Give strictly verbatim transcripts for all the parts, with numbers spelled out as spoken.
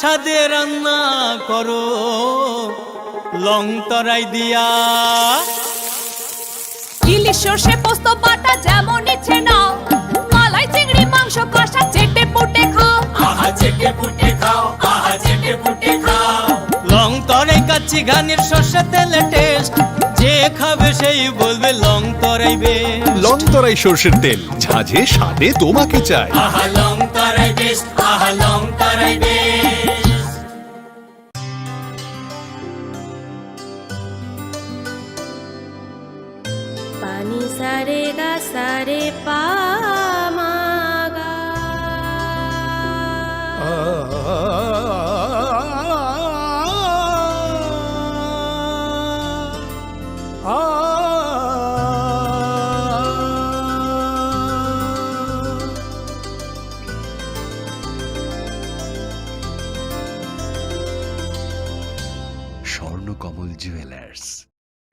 স্বাদে রান্না করো লং তরাই দিয়া। ইলিশ সর্ষে পোস্ত বাটা যেমন ইচ্ছে নাও, মালাই চিংড়ি মাংস কষা চেটে পুটে খাও। আহা চেটে পুটে খাও, আহা চেটে পুটে খাও। লং তরাই কাচ্চি ঘানির সর্ষে তেলে টেস্ট, যে খাবে সেই বলবে Longtharai best. Longtharai সর্ষের তেল, ঝাঁঝে স্বাদে তোমাকে চাই। আহা লং তরাই বেস্ট, আহা Longtharai best. Pani sare ga sare pa ma ga. Swarnakamal jewellers,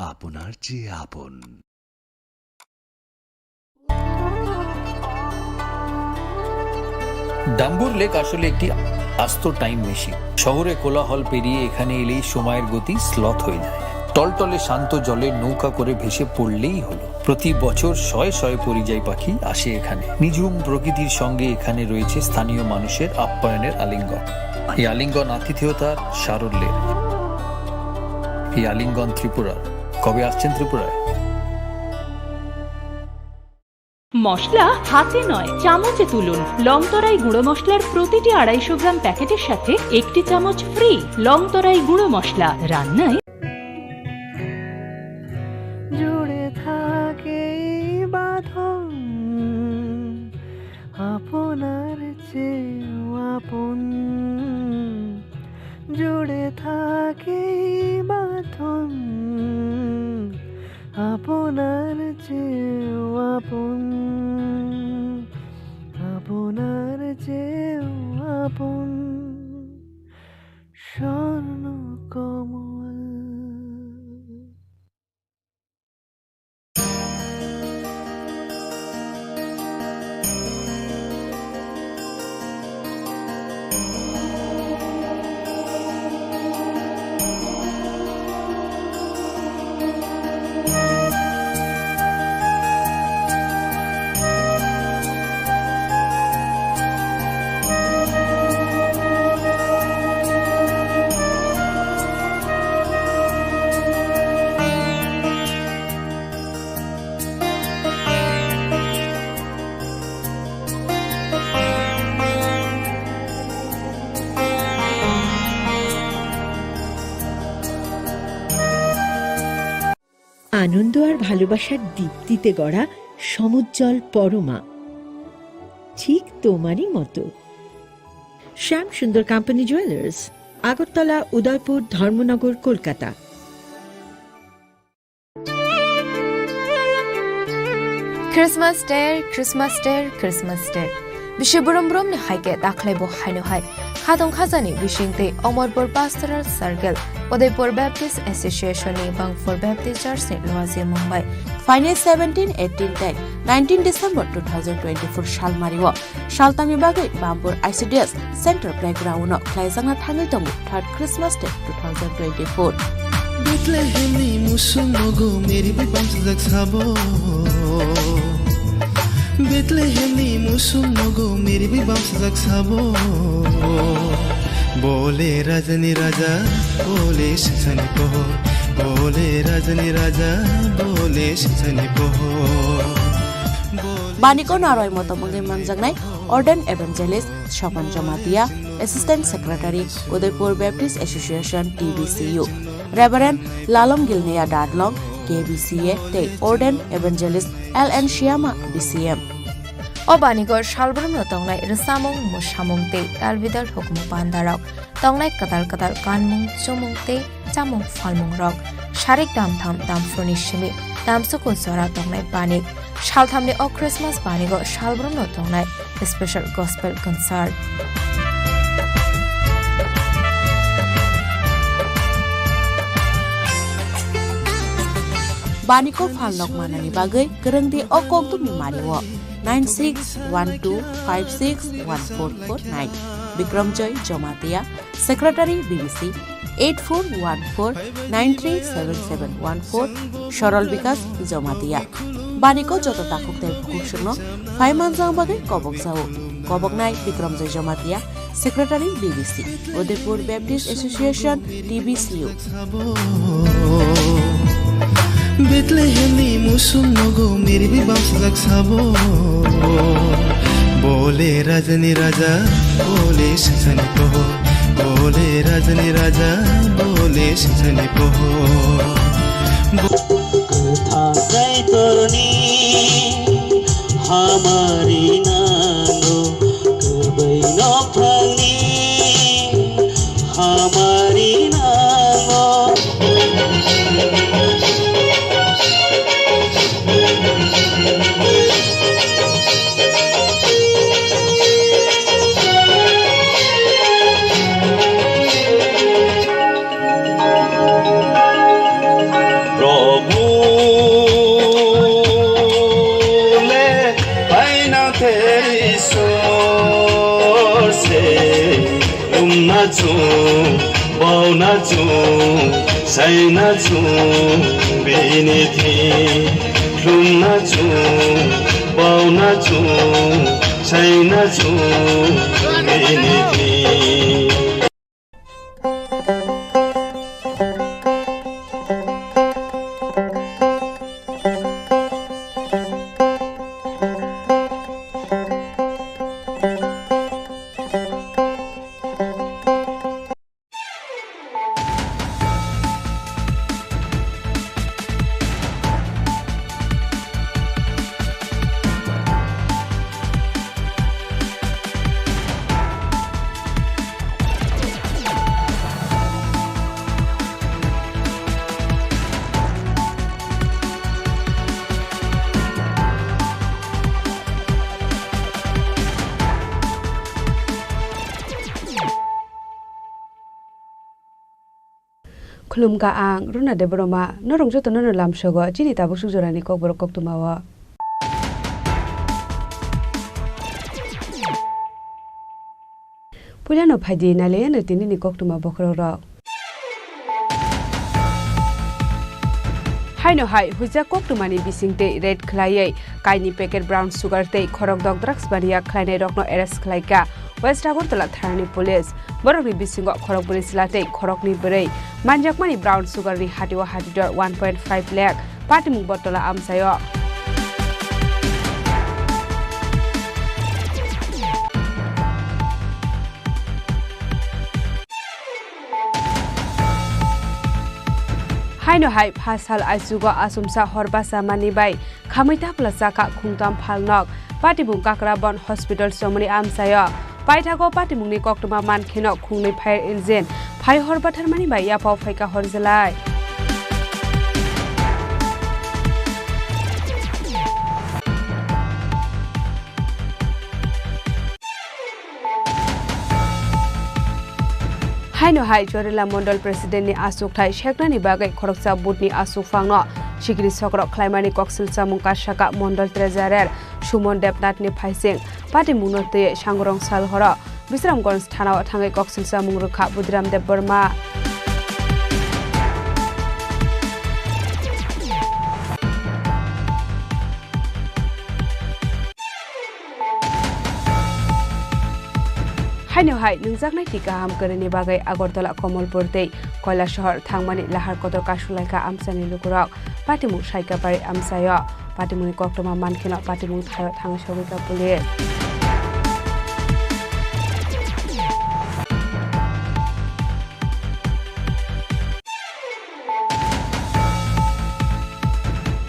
আপনার চেয়ে আপন। ডাম্বুর লেক আসলে একটি আস্ত টাইম মেশিন। শহরে কোলাহল পেরিয়ে এখানে এলেই সময়ের গতি স্লথ হয়ে যায়। টলটলে শান্ত জলে নৌকা করে ভেসে পড়লেই হলো। প্রতি বছর শয়ে শয়ে পরিযায়ী পাখি আসে এখানে। নিঝুম প্রকৃতির সঙ্গে এখানে রয়েছে স্থানীয় মানুষের আপ্যায়নের আলিঙ্গন। এই আলিঙ্গন আতিথেয়তার সারল্যের। এই আলিঙ্গন ত্রিপুরার। কবে আসছেন ত্রিপুরায়? মশলা হাতে নয়, চামচে তুলুন। লংতরাই গুঁড়ো মশলার প্রতিটি আড়াইশো গ্রাম প্যাকেটের সাথে একটি চামচ ফ্রি। লংতরাই গুঁড়ো মশলা, রান্নায় জুড়ে থাকে এই বাঁধন, আপনার চেয়েও আপন। জুড়ে থাকে এই বাঁধন, আপনার চেয়েও আপন, আপনার চেয়েও আপন। স্বর্ণ কমল। আনন্দ আর ভালোবাসার দীপ্তিতে গড়া সমুজ্জ্বল পরমা, ঠিক তোমারই মতো। শ্যাম সুন্দর কোম্পানি জুয়েলার্স, আগরতলা, উদয়পুর, ধর্মনগর, Kolkata. Christmas Day, Christmas Day, Christmas Day. Bisi brum brum ni hai khe dakhwlai bo haino hai. Khatong khajani bising tei Amarpur Pastoral Circle, Udaipur Baptist Association ni Bangpur Baptist Church ni luaji mung bai. Phainai seventeen, eighteen tei nineteen December two thousand twenty-four salmari o. Saltangni bagwi Bampur I C D S Center Playground-o khlaijakna thangwi tongo third Christmas Day two thousand twenty-four. Bethlehemni musuk nogo meri bai bamsajak sabo. Bethlehemni musuk nogo meri bai bamsajak sabo. Bole rajani raja, bole singsani pohor. Bole rajani raja, bole singsani pohor. Bole Baniko naroi motom wngwi manjaknai Ordained Evangelist Sopan Jamatia, Assistant Secretary, Udaipur Baptist Association, T B C U, Reverend Lalom Gilneya Dadlong, K B C A, tei Ordained Evangelist L N Shyama, B C M. O banigor salbrumno tongnai rwchapmung, mwsamung tei talbidal hukumu pandarok. Tongnai kwtal kwtal kanmung, chumung tei chamung phalmungrok. Sarik damtham damphurni simi damsukun jora tongnai banik. Salthamni o Christmas banigo salbrumno tongnai special gospel concert. Baniko phalnok manani bagwi kwrwngdi o kokdumni mario nine six one two five six one four four nine. Bikramjoy Jamatia, Secretary B B C, eight four one four nine three seven seven one four, Sorol Bikas Jamatia. Baniko joto takhuk tei bukhuk songno phai manjak bagwi kobok jao. Koboknai Bikramjoy Jamatia, Secretary B B C, Udaipur Baptist Association, T B C U. Bethlehemni musuk nogo mirbi bamsajak sabo. Bole rajani raja, bole sisani poho. Bole rajani raja, bole sisani poho. Kwthang Kaitorni hamari nango, kwbai nophangni hamari nango. Prabhu le paina te Isor se, lumna chung, bauna chung, saina chung, bini thi, lumna chung, bauna chung, saina chung, bini thi. Khulumkha ang Runa Debbarma, norok jotono no lamsogo chini tabuk suk jorani kokborok koktwmao. Puilano phaidi nailaiyano tinini koktwma bokhorokrok. Haino hai huijak koktwmani bisingtwi raid khwlaiwi kaini packet brown sugar tei khorokdok drugs baniya khwlainairokno arrest khwlaikha West Agartala thanani police. Borokni bisingo khorokbwrwi chwla tei khoroknwi bwrwi. Manjakmani brown sugar ni hatio hatidor one point five lakh, patimung botola amchaio. Haino hai pha sal aichugo achomsa hor bachamani bai khamwi tapla chakha khungtam phalnok. Patimung Kakrabon hospital chomoni amchaio. Paithago patimungni koktwma mankheno khungnwi fire engine phai hor batharmani bai yaphao phaikha hor jelai. Haino hai Chorila Mondol President ni achukthai seknani bagwi khoroksa vote ni achukphangno sikiri sokrok khlaimani koksil chamung kasaka Mondol Treasurer Sumon Debnath ni phaising patimungno twiwi Sangorong sal horo Bisramganj thanao thangwi koksil chamung rwkha Budiram Debbarma. Haino hai nwngjaknai twi kaham kwrwini bagwi Agartala, Komolpur tei Kailasahar thangmani lahar kotor kasulaikha amchaini lukurok. Patimung saikha bari amchaio. Patimungni koktwma mankheno patimung thaio thangwi sogwikha police.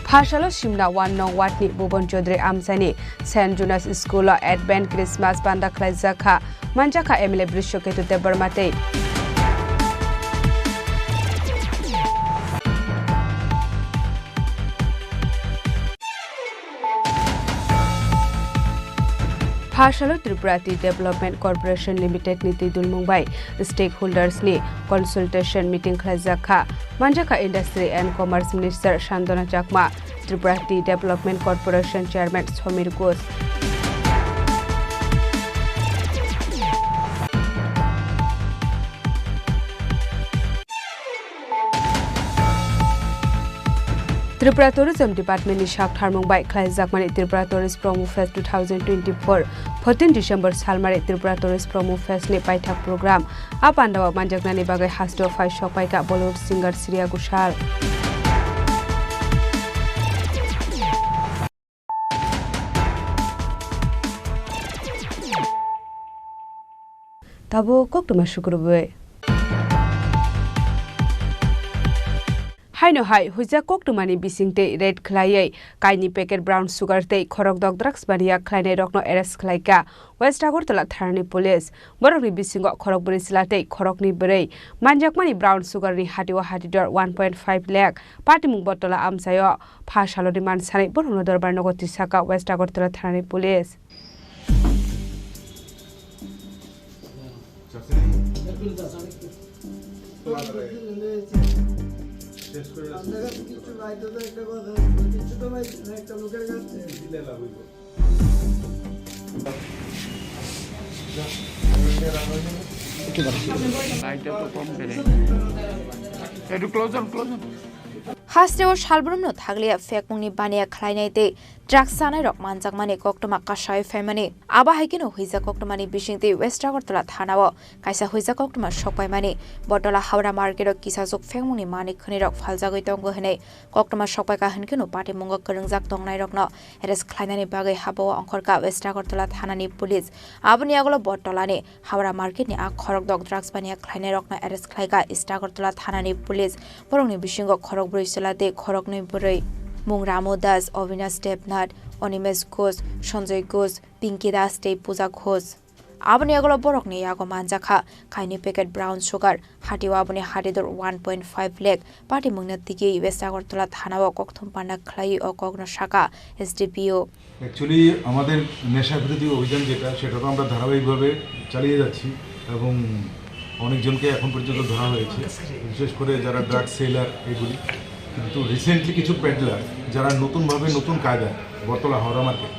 Pha salo Simna one nong ward ni Bhuban Chaudhary amchaini Saint Jonas School o Advent Christmas panda khlaijak kha, manjakha M L A Brishaketu Debbarma tei. Pha salo Tripura Tea Development Corporation Limited ni twi dulmung bai stakeholders ni consultation meeting khlaijak kha, manjakha Industry and Commerce Minister Santana Chakma, Tripura Tea Development Corporation Chairman Samir Ghosh. Tripura Tourism Department ni sak tharmung bai khlaijakmani Tripura Tourist Promo Fest two thousand twenty-four, fourteen December salmari Tripura Tourist Promo Fest ni paithak program. A pandao manjaknani bagwi hasteo phai sokpaikha Bollywood singer Shreya Ghoshal. Tabuk koktwma sukrubwi. Haino hai huijak koktwmani bisingtwi raid khlaiwi kaini packet brown sugar tei khorokdok drugs baniya khlainairokno arrest khlaikha West Agartala thanani police. Borokni bisingo khorokbwrwi chwla tei khoroknwi bwrwi. Manjakmani brown sugar ni hatio hatidor one point five lakh. Patimung botola amchaio. Pha saloni mansanai borokno dorbar nogo tisaka West Agartala thanani police. একটু close on, close on. Hasteo salbrumno thaglia phekmungni baniya khlainai tei drugs chanairok manjakmani koktwma kasai phaimani. Abo hai kheno huijak koktwmani bisingtwi West Agartala thanao kaisa huijak koktwma sokpaimani. Botola Howrah market-o kisachuk phekmungni manwi khwnirok phaljagwi tongo hwnwi koktwma sokpaikha hwnkheno patimungo kwrwngjak tongnairokno arrest khlainani bagwi habao ongkhorkha West Agartala thanani police. Aboni yagulo Botolani Howrah market ni a khorokdok drugs baniya khlainairokno arrest khlaikha East Agartala thanani police. Borokni bisingo khorokbrwi chwla tei khoroknwi bwrwi. Mung Ramu Das, Avinash Debnath, Animesh Ghosh, Sanjay Ghosh, Pinky Das tei Pooja Ghosh. Aboni yagulo borokni yago manjakha kaini packet brown sugar, hatio aboni hatidor one point five lakh. Patimungno twiwi West Agartala thanao kokthum panda khlaiwi o kokno sakha S D P O. Actually, আমাদের নেশা বিরোধী অভিযান যেটা, সেটা তো আমরা ধারাবাহিকভাবে চালিয়ে যাচ্ছি এবং অনেকজনকে এখন পর্যন্ত ধরা হয়েছে, বিশেষ করে যারা ড্রাগ সেলার এগুলি। কিন্তু রিসেন্টলি কিছু পেডলার, যারা নতুনভাবে, নতুন কায়দায় বটতলা হাওড়া মার্কেট,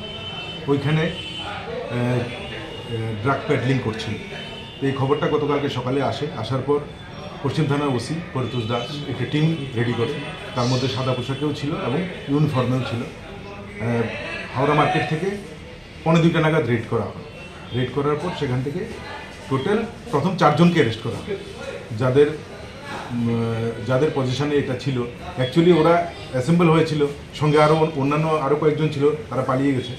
ওইখানে, আহ, আহ, ড্রাগ পেডলিং করছিল। তো এই খবরটা গতকালকে সকালে আসে, আসার পর পশ্চিম থানার ওসি পরিতোষ দাস একটা টিম রেডি করে, তার মধ্যে সাদা পোশাকেও ছিল এবং ইউনিফর্মেও ছিল। আহ, হাওড়া মার্কেট থেকে পৌনে দুইটা নাগাদ রেড করা হয়। রেড করার পর সেখান থেকে টোটাল প্রথম চারজনকে অ্যারেস্ট করা হয়, যাদের, উম, যাদের পজিশনে এটা ছিল। অ্যাকচুয়ালি ওরা অ্যাসেম্বল হয়েছিল, সঙ্গে আরও অন-, অন্যান্য আরও কয়েকজন ছিল, তারা পালিয়ে গেছে।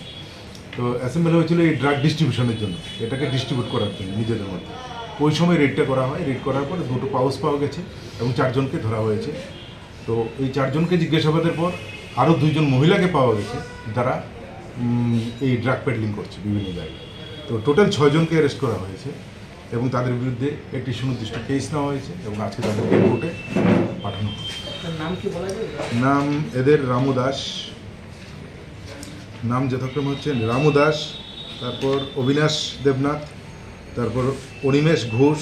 তো অ্যাসেম্বল হয়েছিল এই ড্রাগ ডিস্ট্রিবিউশনের জন্য, এটাকে ডিস্ট্রিবিউট করার জন্য নিজেদের মধ্যে। ওই সময় রেডটা করা হয়, রেড করার পরে দুটো পাউচ পাওয়া গেছে এবং চারজনকে ধরা হয়েছে। তো এই চারজনকে জিজ্ঞাসাবাদের পর আরও দুইজন মহিলাকে পাওয়া গেছে, যারা, উম, এই ড্রাগ পেডলিং করছে বিভিন্ন জায়গায়। তো টোটাল ছয়জনকে অ্যারেস্ট করা হয়েছে এবং তাদের বিরুদ্ধে একটি সুনির্দিষ্ট কেস নেওয়া হয়েছে এবং আজকে তাদেরকে কোর্টে পাঠানো হবে। তার নাম কি বলা যায়? নাম এদের রামু দাস, নাম যথাক্রমে হচ্ছে রামু দাস, তারপর অবিনাশ দেবনাথ, তারপর অনিমেষ ঘোষ,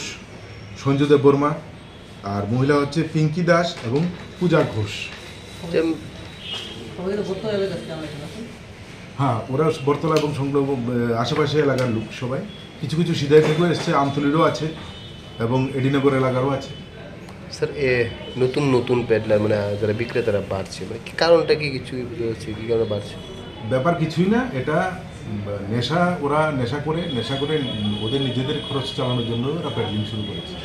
সঞ্জু দেববর্মা, আর মহিলা হচ্ছে পিঙ্কি দাস এবং পূজা ঘোষ। হ্যাঁ, ওরা বটতলা এবং সংলগ্ন, আহ, আশেপাশে এলাকার লোক সবাই। কিছু কিছু সিদাই থেকেও এসছে, আমতলিরও আছে এবং এডিনগর এলাকারও আছে। স্যার, এ নতুন নতুন পেডলার, মানে, যারা বিক্রেতারা বাড়ছে, মানে, কি কারণটা কি কিছু হচ্ছে, কি কারণে বাড়ছে? ব্যাপার কিছুই না, এটা, উম, নেশা, ওরা নেশা করে, নেশা করে, উম, ওদের নিজেদের খরচ চালানোর জন্য ওরা পেডলিং শুরু করেছে।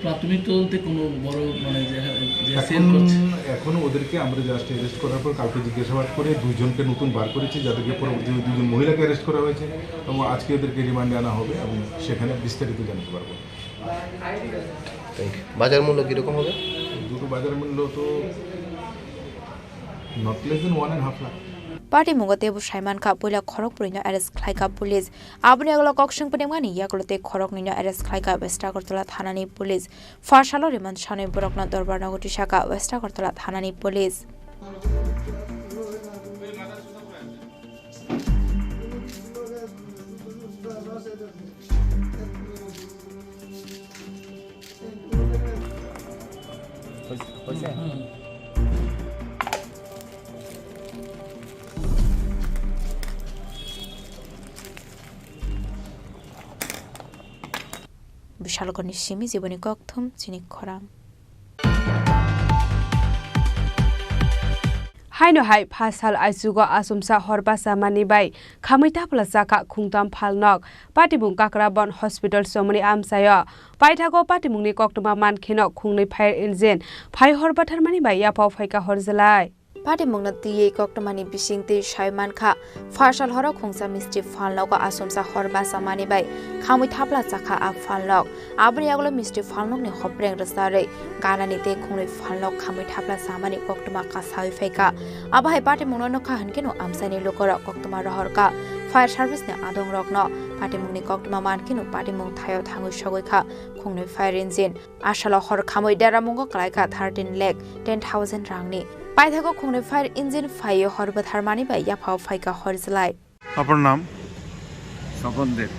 প্রাথমিক তদন্তে কোনো বড়, মানে, যে, যে সেল এখন, করছে? এখন ওদেরকে আমরা জাস্ট অ্যারেস্ট করার পর কালকে জিজ্ঞাসাবাদ করে দুইজনকে নতুন বার করেছি, যাদেরকে পরবর্তী ওই দুজন মহিলাকে অ্যারেস্ট করা হয়েছে এবং আজকে ওদেরকে রিমান্ডে আনা হবে এবং সেখানে বিস্তারিত জানতে পারবো। Thank you. বাজার মূল্য কিরকম হবে? দুটো বাজার মূল্য তো not less than one and half lakh. Patimungo teibo saimankha puila khorokbrwino arrest khlaikha police. Aboni yagulo kokswng pwnimani yagulo tei khoroknwino arrest khlaikha West Agartala thanani police. Pha salo remand sanwi borokno dorbar nogo tisakha West Agartala thanani police. Bishalogorni simi jiboni kokthum chini khorang. Haino hai pha sal aichugo achomsa hor bachamani bai khamwi thapla chakha khungtam phalnok. Patimung Kakrabon Hospital chomoni amchaio. Paithago patimungni koktwma mankheno khungnwi fire engine phai hor batharmani bai yaphao phaikha hor jwlai. Patimungno twiwi koktwmani bisingtwi sai mankha, pha sal horo khungsa misti phalnogo achomsa hor bachamani bai khamwi thapla chakha a phalnok. Aboni yagulo misti phalnokni hopreng rwcharwi ganani tei khungnwi phalnok khamwi thapla chamani koktwma kasawi phaikha. Abo hai patimungno nukha hwnkhe no amchaini lukurok koktwma rohorkha. Fire service ni adongrokno patimungni koktwma mankheno patimung thaio thangwi sogwi kha khungnwi fire engine. Asalo hor khamwi deramungo kwlaikha thirteen lakh ten thousand rangni. Paithago khungnwi fire engine phaiwi hor bwtharmani bai yaphao phaikha hor jwlai. আপনার নাম? স্বপন দেব।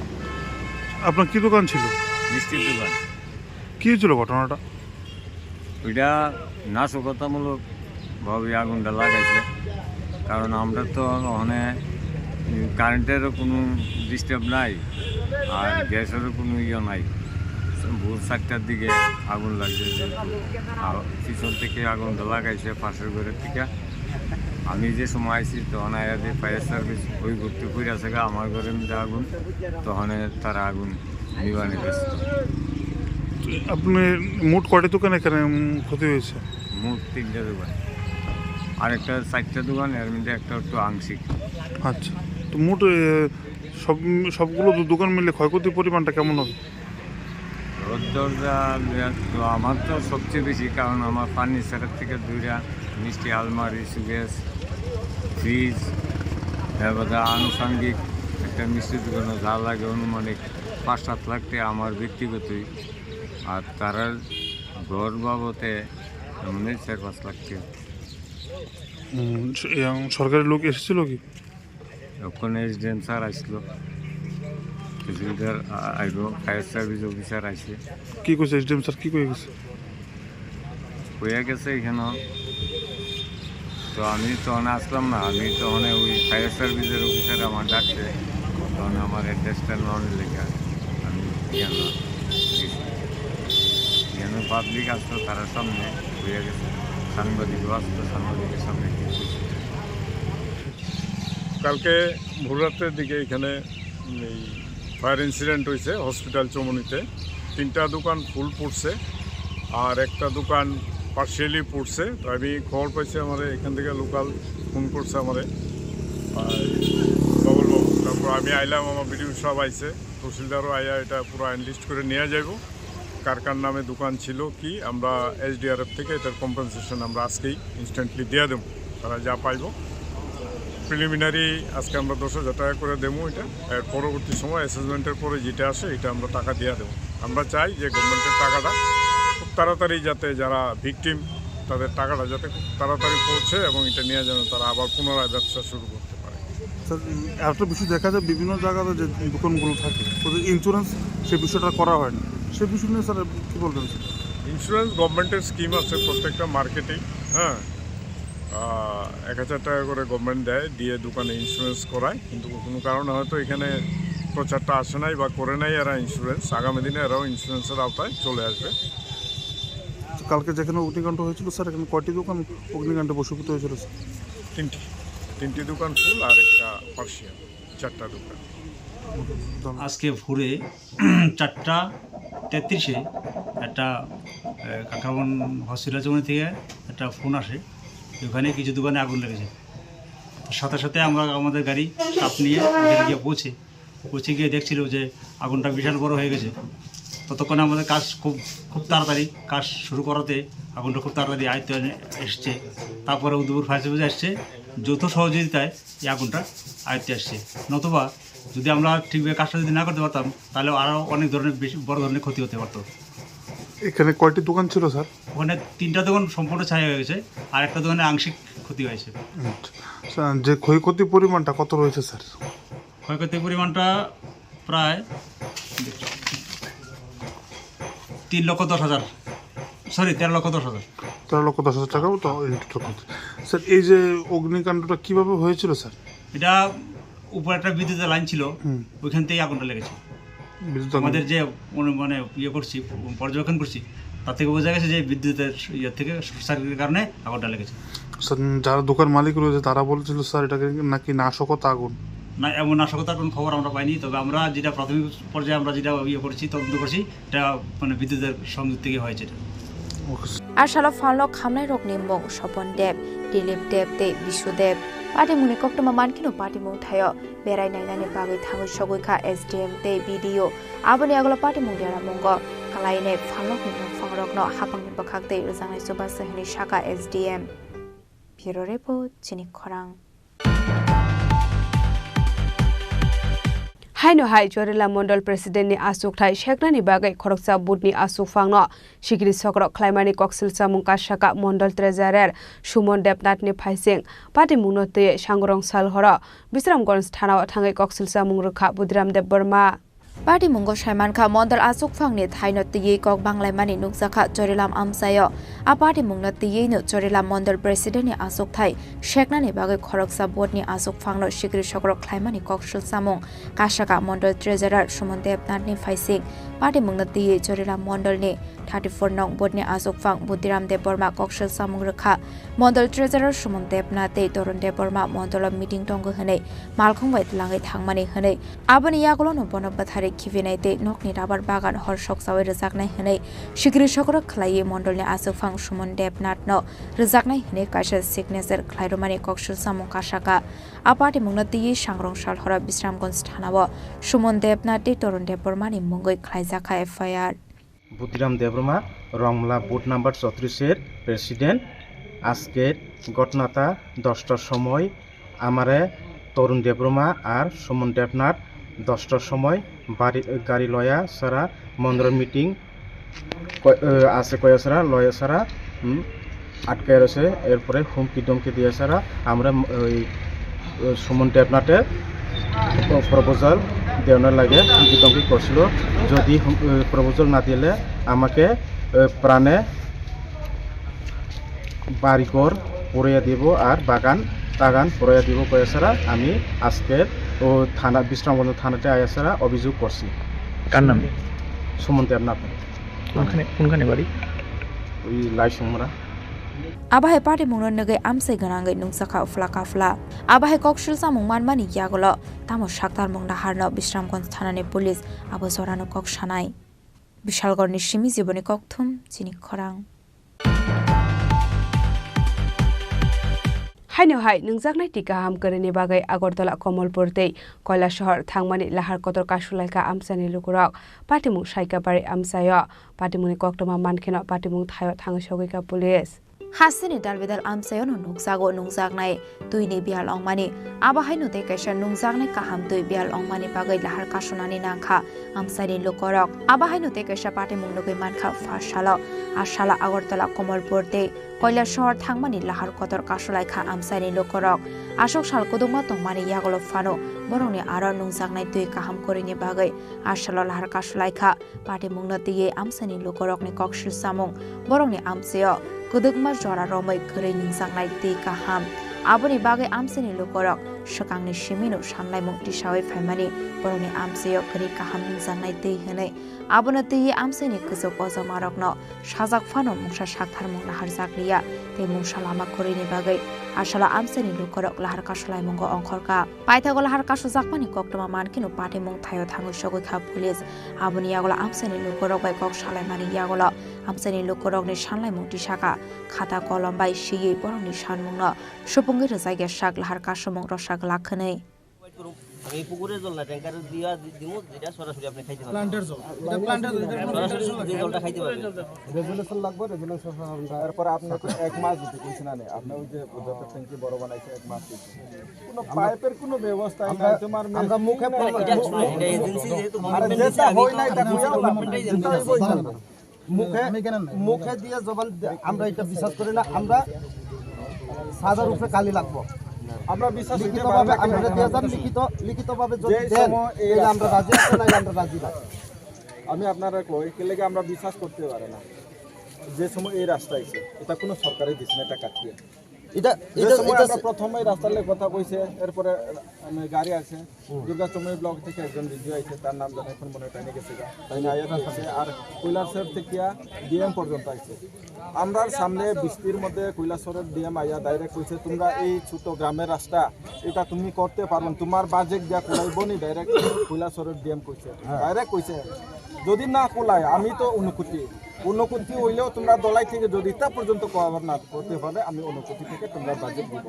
আপনার কি দোকান ছিল? মিষ্টির দোকান। কি হয়েছিল ঘটনাটা? ওইটা নাশকতামূলক ভাবে আগুনটা লাগাইছে, কারণ আমরা তো ওখানে কারেন্টেরও কোনো ডিস্টার্ব নাই, আর গ্যাসেরও কোনো ইয়ে নাই। ভোর চারটার দিকে আগুন লাগছে, যেহেতু আর পিছন থেকে আগুনটা লাগাইছে পাশের ঘরের থেকে। আমি যে সময় আইছি, তখন আয়া যে ফায়ার সার্ভিস ওই ঘর থেকে ফিরে আসে গা, আমার ঘরের মধ্যে আগুন, তখন তারা আগুন নিবানি ব্যস্ত। আপনি মোট কয়টি দোকান এখানে, উম, ক্ষতি হয়েছে? মোট তিনটা দোকান, আর একটা চারটা দোকান, এর মধ্যে একটা একটু আংশিক। আচ্ছা, তো মোট, এ, সব, সবগুলো দো-, দোকান মিলে ক্ষয়ক্ষতির পরিমাণটা কেমন হবে? ঘর দরজা তো আমার তো সবচেয়ে বেশি, কারণ আমার ফার্নিচারের থেকে দুইটা মিষ্টি আলমারি, সুকেস, ফ্রিজ, এর বাদে আনুষঙ্গিক একটা মিষ্টির দোকানে যা লাগে আনুমানিক পাঁচ সাত লাখ টাকা আমার ব্যক্তিগতই। আর তারার ঘর বাবদে এমনি চার পাঁচ লাখ টাকা। হুম, স-, ইয়াং সরকারি লোক এসেছিল কি? ওখানে এসডিএম স্যার আসলো, তহসিলদার আ-, আইলো, ফায়ার সার্ভিস অফিসার আসে। কি কইছে এসডিএম স্যার, কি কই গেছে? হয়ে গেছে এখানে। তো আমি তখন আসলাম না, আমি তখন ওই ফায়ার সার্ভিসের অফিসার আমার ডাকছে, তখন আমার অ্যাড্রেসটা নন লেখা, আমি গেলাম। এখানে পাবলিক আসতো, তারা সামনে হয়ে গেছে, সাংবাদিকও আসতো, সাংবাদিকের সামনে কিছু কালকে ভোররাত্রের দিকে এখানে এই ফায়ার ইনসিডেন্ট হয়েছে হসপিটাল চমুনিতে। তিনটা দোকান ফুল পড়ছে, আর একটা দোকান পার্শিয়ালি পড়ছে। তো আমি খবর পাইছি, আমার এখান থেকে লোকাল ফোন করছে আমারে, আর বাবুল বাবু। তারপর আমি আইলাম, আমার বিডিও সাহেব আইছে, তহসিলদারও আইয়া এটা পুরো অ্যানালিস্ট করে নিয়ে যাইব। কার কার নামে দোকান ছিল কি, আমরা এসডিআরএফ থেকে এটার কম্পেনসেশন আমরা আজকেই ইনস্ট্যান্টলি দিয়ে দেবো, তারা যা পাইব। প্রিলিমিনারি আজকে আমরা দশ হাজার টাকা করে দেবো এটা। এর পরবর্তী সময় অ্যাসেসমেন্টের পরে যেটা আসে, এটা আমরা টাকা দিয়ে দেবো। আমরা চাই যে গভর্নমেন্টের টাকাটা খুব তাড়াতাড়ি, যাতে যারা ভিকটিম, তাদের টাকাটা যাতে খুব তাড়াতাড়ি পৌঁছে এবং এটা নিয়ে যেন তারা আবার পুনরায় ব্যবসা শুরু করতে পারে। স্যার, উম, একটা বিষয় দেখা যায়, বিভিন্ন জায়গাতে যে দোকানগুলো থাকে, ওদের ইন্স্যুরেন্স, সে বিষয়টা করা হয় না। সে বিষয় নিয়ে স্যার কি বলবেন স্যার? ইন্স্যুরেন্স গভর্নমেন্টের স্কিম আছে প্রত্যেকটা মার্কেটেই, হ্যাঁ। আহ, এক হাজার টাকা করে গভর্নমেন্ট দেয়, দিয়ে দোকানে ইন্স্যুরেন্স করায়, কিন্তু কোনো কারণে হয়তো এখানে প্রচারটা আসে নাই বা করে নাই এরা ইন্স্যুরেন্স। আগামী দিনে এরাও ইন্স্যুরেন্সের আওতায় চলে আসবে। কালকে যেখানে অগ্নিকাণ্ড হয়েছিল স্যার, এখানে কয়টি দোকান অগ্নিকাণ্ডে ভস্মীভূত হয়েছিল স্যার? তিনটি, তিনটি দোকান ফুল আর একটা পার্শিয়াল, চারটা দোকান। ধন্যবাদ। আজকে ভোরে চারটা তেত্রিশে একটা, এ, কাকরাবন হসপিটাল চৌমুহনী থেকে একটা ফোন আসে, ওখানে কিছু দোকানে আগুন লেগেছে। তো সাথে সাথে আমরা আমাদের গাড়ি স্টাফ নিয়ে ওখানে গিয়ে পৌঁছে, পৌঁছে গিয়ে দেখছিল যে আগুনটা বিশাল বড় হয়ে গেছে। ততক্ষণে আমাদের কাজ খুব, খুব তাড়াতাড়ি কাজ শুরু করাতে আগুনটা খুব তাড়াতাড়ি আয়ত্তে এসছে। তারপরে উদয়পুর ফায়ার সার্ভিস এসছে, যৌথ সহযোগিতায় এই আগুনটা আয়ত্তে আসছে। নতুবা যদি আমরা ঠিকভাবে কাজটা যদি না করতে পারতাম, তাহলে আরও অনেক ধরনের বেশি বড় ধরনের ক্ষতি হতে পারতো। এখানে কয়টি দোকান ছিল স্যার? ওখানে তিনটা দোকান সম্পূর্ণ ছাই হয়ে গেছে, আর একটা দোকানে আংশিক ক্ষতি হয়েছে। আচ্ছা। স্যার, যে ক্ষয়ক্ষতির পরিমাণটা কত রয়েছে স্যার? ক্ষয়ক্ষতির পরিমাণটা প্রায় তিন লক্ষ দশ হাজার, সরি, তেরো লক্ষ দশ হাজার। তেরো লক্ষ দশ হাজার টাকাও তো এই টোটাল ক্ষতি। স্যার, এই যে অগ্নিকাণ্ডটা কিভাবে হয়েছিল স্যার? এটা উপরে একটা বিদ্যুতের লাইন ছিল, হুম। ওইখান থেকেই আগুনটা লেগেছে। বিদ্যুৎ আগুন। আমাদের যে অনু-, মানে ইয়ে করছি, পর্যবেক্ষণ করছি, তার থেকে বোঝা গেছে যে বিদ্যুতের ইয়ে থেকে শর্ট সার্কিটের কারণে আগুনটা লেগেছে। স্যার, যারা দোকান মালিক রয়েছে তারা বলছিল স্যার এটাকে নাকি নাশকতা আগুন। না, এমন নাশকতার কোনো খবর আমরা পাইনি, তবে আমরা যেটা প্রাথমিক পর্যায়ে আমরা যেটা ইয়ে করছি, তদন্ত করছি, এটা মানে বিদ্যুতের সংযোগ থেকে হয়েছে এটা। Okay sir. Asalo phalno khamnairokni mung Sopon Deb, Dilip Deb tei Bishu Deb. Patimungni koktwma mankheno patimung thaio berai nainani bagwi thangwi sogwi kha S D M tei B D O. Aboni yagulo patimung deramungo kalainai phalnokni nokphangrokno hapangni bwkhak tei rwjaknai chubachu hwnwi sakha S D M. Bureau Report, Chini Khorang. Haino hai Chorila Mondol President ni achukthai seknani bagwi khoroksa vote ni achukphang no sikiri sokrok khlaimani koksil chamung kasaka Mondol Treasurer Sumon Debnath ni phaising patimung no twiwi sangrong sal horo Bisramganj thana o thangwi koksil chamung rwkha Budhiram Debbarma. Patimungo saimankha, Mondol achukphangni thaino twiwi kok banglaimani nukjakha Chorilam amchaio. A patimungno twiwino Chorilam Mondol Presidentni achukthai seknani bagwi khoroksa boardni achukphangno sikiri sokrok khlaimani koksil chamung kasaka Mondol Treasurer Sumon Debnathni phaising. Patimungno twiwi Chorilam Mondolni thirty four nong boardni achukphang Budhiram Debbarma koksil chamung rwkha. Mondol Treasurer Sumon Debnath tei Torun Debbarma Mondolo meeting tongo hwnwi malkhung bai twlangwi thangmani hwnwi, aboni yagulono bono bwtharwi khibinai tei nokni rabar bagan hor sokchaui rwjaknai hwnwi sikiri sokrok khlaiwi Mondolni achukphang Sumon Debnathno rwjaknai hwnwi kaisa signature khlairwmani koksil chamung kasaka. A patimungno twiwi sangrong sal horo Bisramganj thanao Sumon Debnath tei Torun Debbarmani mungwi khlaijakha F I R. Buddhiram দেববর্মা, রংলা booth number চৌত্রিশের প্রেসিডেন্ট। আজকের ঘটনাটা দশটার সময় আমারে তরুণ দেববর্মা আর সুমন দেবনাথ দশটার সময় বাড়ি, গাড়ি লয়া সারা মন্দির মিটিং ক-, এ, আছে কয়া সারা, লয়া সারা, হুম, আটকায় রয়েছে। এরপরে হুমকি ধমকি দিয়ে সারা আমরা, উম, ওই, ওই সুমন দেবনাথের প্রপোজাল দেওয়ানোর লাগে হুমকি ধমকি করছিল। যদি হুম, ওই প্রপোজাল না দিলে আমাকে, এ, প্রাণে বাড়িঘর পুড়িয়ে দিব আর বাগান টাগান পুড়িয়ে দিব কয়ে সারা আমি আজকে ও থানা, বিশ্রামগঞ্জ থানাতে আয়া সারা অভিযোগ করছি। কার নামে? সুমন দেবনাথ। কোনখানে, কোনখানে বাড়ি? ওই লাইসুংমরা। Abo hai patimungno nugwi amchai gwnangwi nukjakha uphla kaphla. Abo hai koksil chamung manmani yagulo tamo saktarmung naharno Bisramganj thanani police abo jorano kok sanai. Bishalgarhni simi Jiboni Kokthum, Chini Khorang. Haino hai nungjaknai twi kaham kwrwini bagwi Agartala, Komolpur tei Koilasohor thangmani lahar kotor kasulaikha amchaini lukurok. Patimung Saikabari amchaio. Patimungni koktwma mankheno patimung thaio thangwi sogwikha police. Hasteni dalbidal amchaiono nukjago nungjaknai twini biyal ongmani. Abo haino tei kaisa nungjaknai kaham twi biyal ongmani bagwi lahar kasunani nangkha amchaini lukorok. Abo haino tei kaisa patimung nugwi mankha pha salo. A salo Agartala, Komolpur tei Koilasohor thangmani lahar kotor kasulaikha amchaini lukorok. Aswk sal kwdwkma tongmani yagulo phano borokni aro nungjaknai twi kaham kwrwini bagwi a salo lahar kasulaikha. Patimungno twiwi amchaini lukurokni koksil chamung, borokni amchaio kwdwkma jora romwi kwrwi nungjaknai twi kaham. Aboni bagwi amchaini lukurok swkangni simino sanlaimung tisaui phaimani, borokni amchaio kwrwi kaham nungjaknai twi hwnwi. Abono twiwi amchaini kwchuk ojomarokno sajak phano mungsa saktharmung naharjakliya tei mungsa lama kwrwini bagwi a salo amchaini lukurok lahar kasulaimungo ongkhorkha. Paithago lahar kasujakmani koktwma mankheno patimung thaio thangwi sogwikha police. Aboni yagulo amchaini lukurok bai kok salaimani yagulo amchaini lukurokni sanlaimung tisakha. Khata kolom bai swiwi borokni sanmungno supungwi rwjakya sak lahar kasumung rosa glak hwnwi. আমি পুকুরে জল না, ট্যাঙ্কারে দিয়া দি-, দিমু, যেটা সরাসরি আপনি খাইতে পারবেন। প্ল্যান্টের জল। এটা প্ল্যান্টের জল, এটা কোনো সরাসরি ফিল্টারেশন শুধু লাগে না। জলটা খাইতে পারবেন। রেজুলেশন লাগবে, রেজুলেশন আমরা, এরপরে আপনাকে এক মাস দিতে কইছি না, নে? আপনি ওই যে যত ট্যাঙ্কি বড় বানাইছে, এক মাস দিতে। কোনো আমরা, পাইপের কোনো ব্যবস্থা আমরা, নাই, তোমার আমরা মেশিন মুখে নাই। প্রমাণ, এটা, এটা এজেন্সি যেহেতু আরে গভর্নমেন্ট দিছে, যেটা আমি হয় নাই, এটা কইয়া আমরা লাভ নাই। যেটাই বলছি। মুখে, আমি কেন নাই? মুখে দিয়ে জবান দে-, আমরা এটা বিশ্বাস করি না, আমরা সাদার উপরে কালি লাগবো। আমরা বিশ্বাস হইতে লিখিতভাবে পারে না, আমরা কিন্তু দিয়ে যান, লিখিত, লিখিতভাবে যদি যে দেন, সময় এই তাহলে আমরা রাস্তা রাজি আছি, নাহলে আমরা রাজি না। আমি আপনারা কই, কে লেগে আমরা বিশ্বাস করতে পারে না। যে সময় এই রাস্তা আইছে, এটা কোনো সরকারে দিছে না, এটা কাটিয়ে। এটা যে এটা সময় এটা আমরা প্রথমে রাস্তার লেগে কথা কইছে, এরপরে মানে গাড়ি আছে, হুম। দুর্গা চৌমুহনী ব্লক থেকে একজন ভিডিও আইছে, তার নাম জানা এখন মনে হয়, তাইনে গেছে গা। তাইনে আয়া কইছে, আর কৈলাসহর থেকে ডিএম পর্যন্ত আইছে। আমরার সামনে বৃষ্টির মধ্যে কৈলাসহরের ডিএম আইয়া ডাইরেক্ট কইছে, "তোমরা এই ছোট গ্রামের রাস্তা, এটা তুমি করতে পারো না, তোমার বাজেট দিয়া কুলাইবো নি?" ডাইরেক্ট কৈলাসহরের ডিএম কইছে, হ্যাঁ। ডাইরেক্ট কইছে, "যদি না কুলায়, আমি তো ঊনকোটি, ঊনকোটি হইলেও তোমরা দলাই থেকে যদি তা পর্যন্ত কভার না করতে পারে, আমি ঊনকোটি থেকে তোমরা বাজেট দিব।"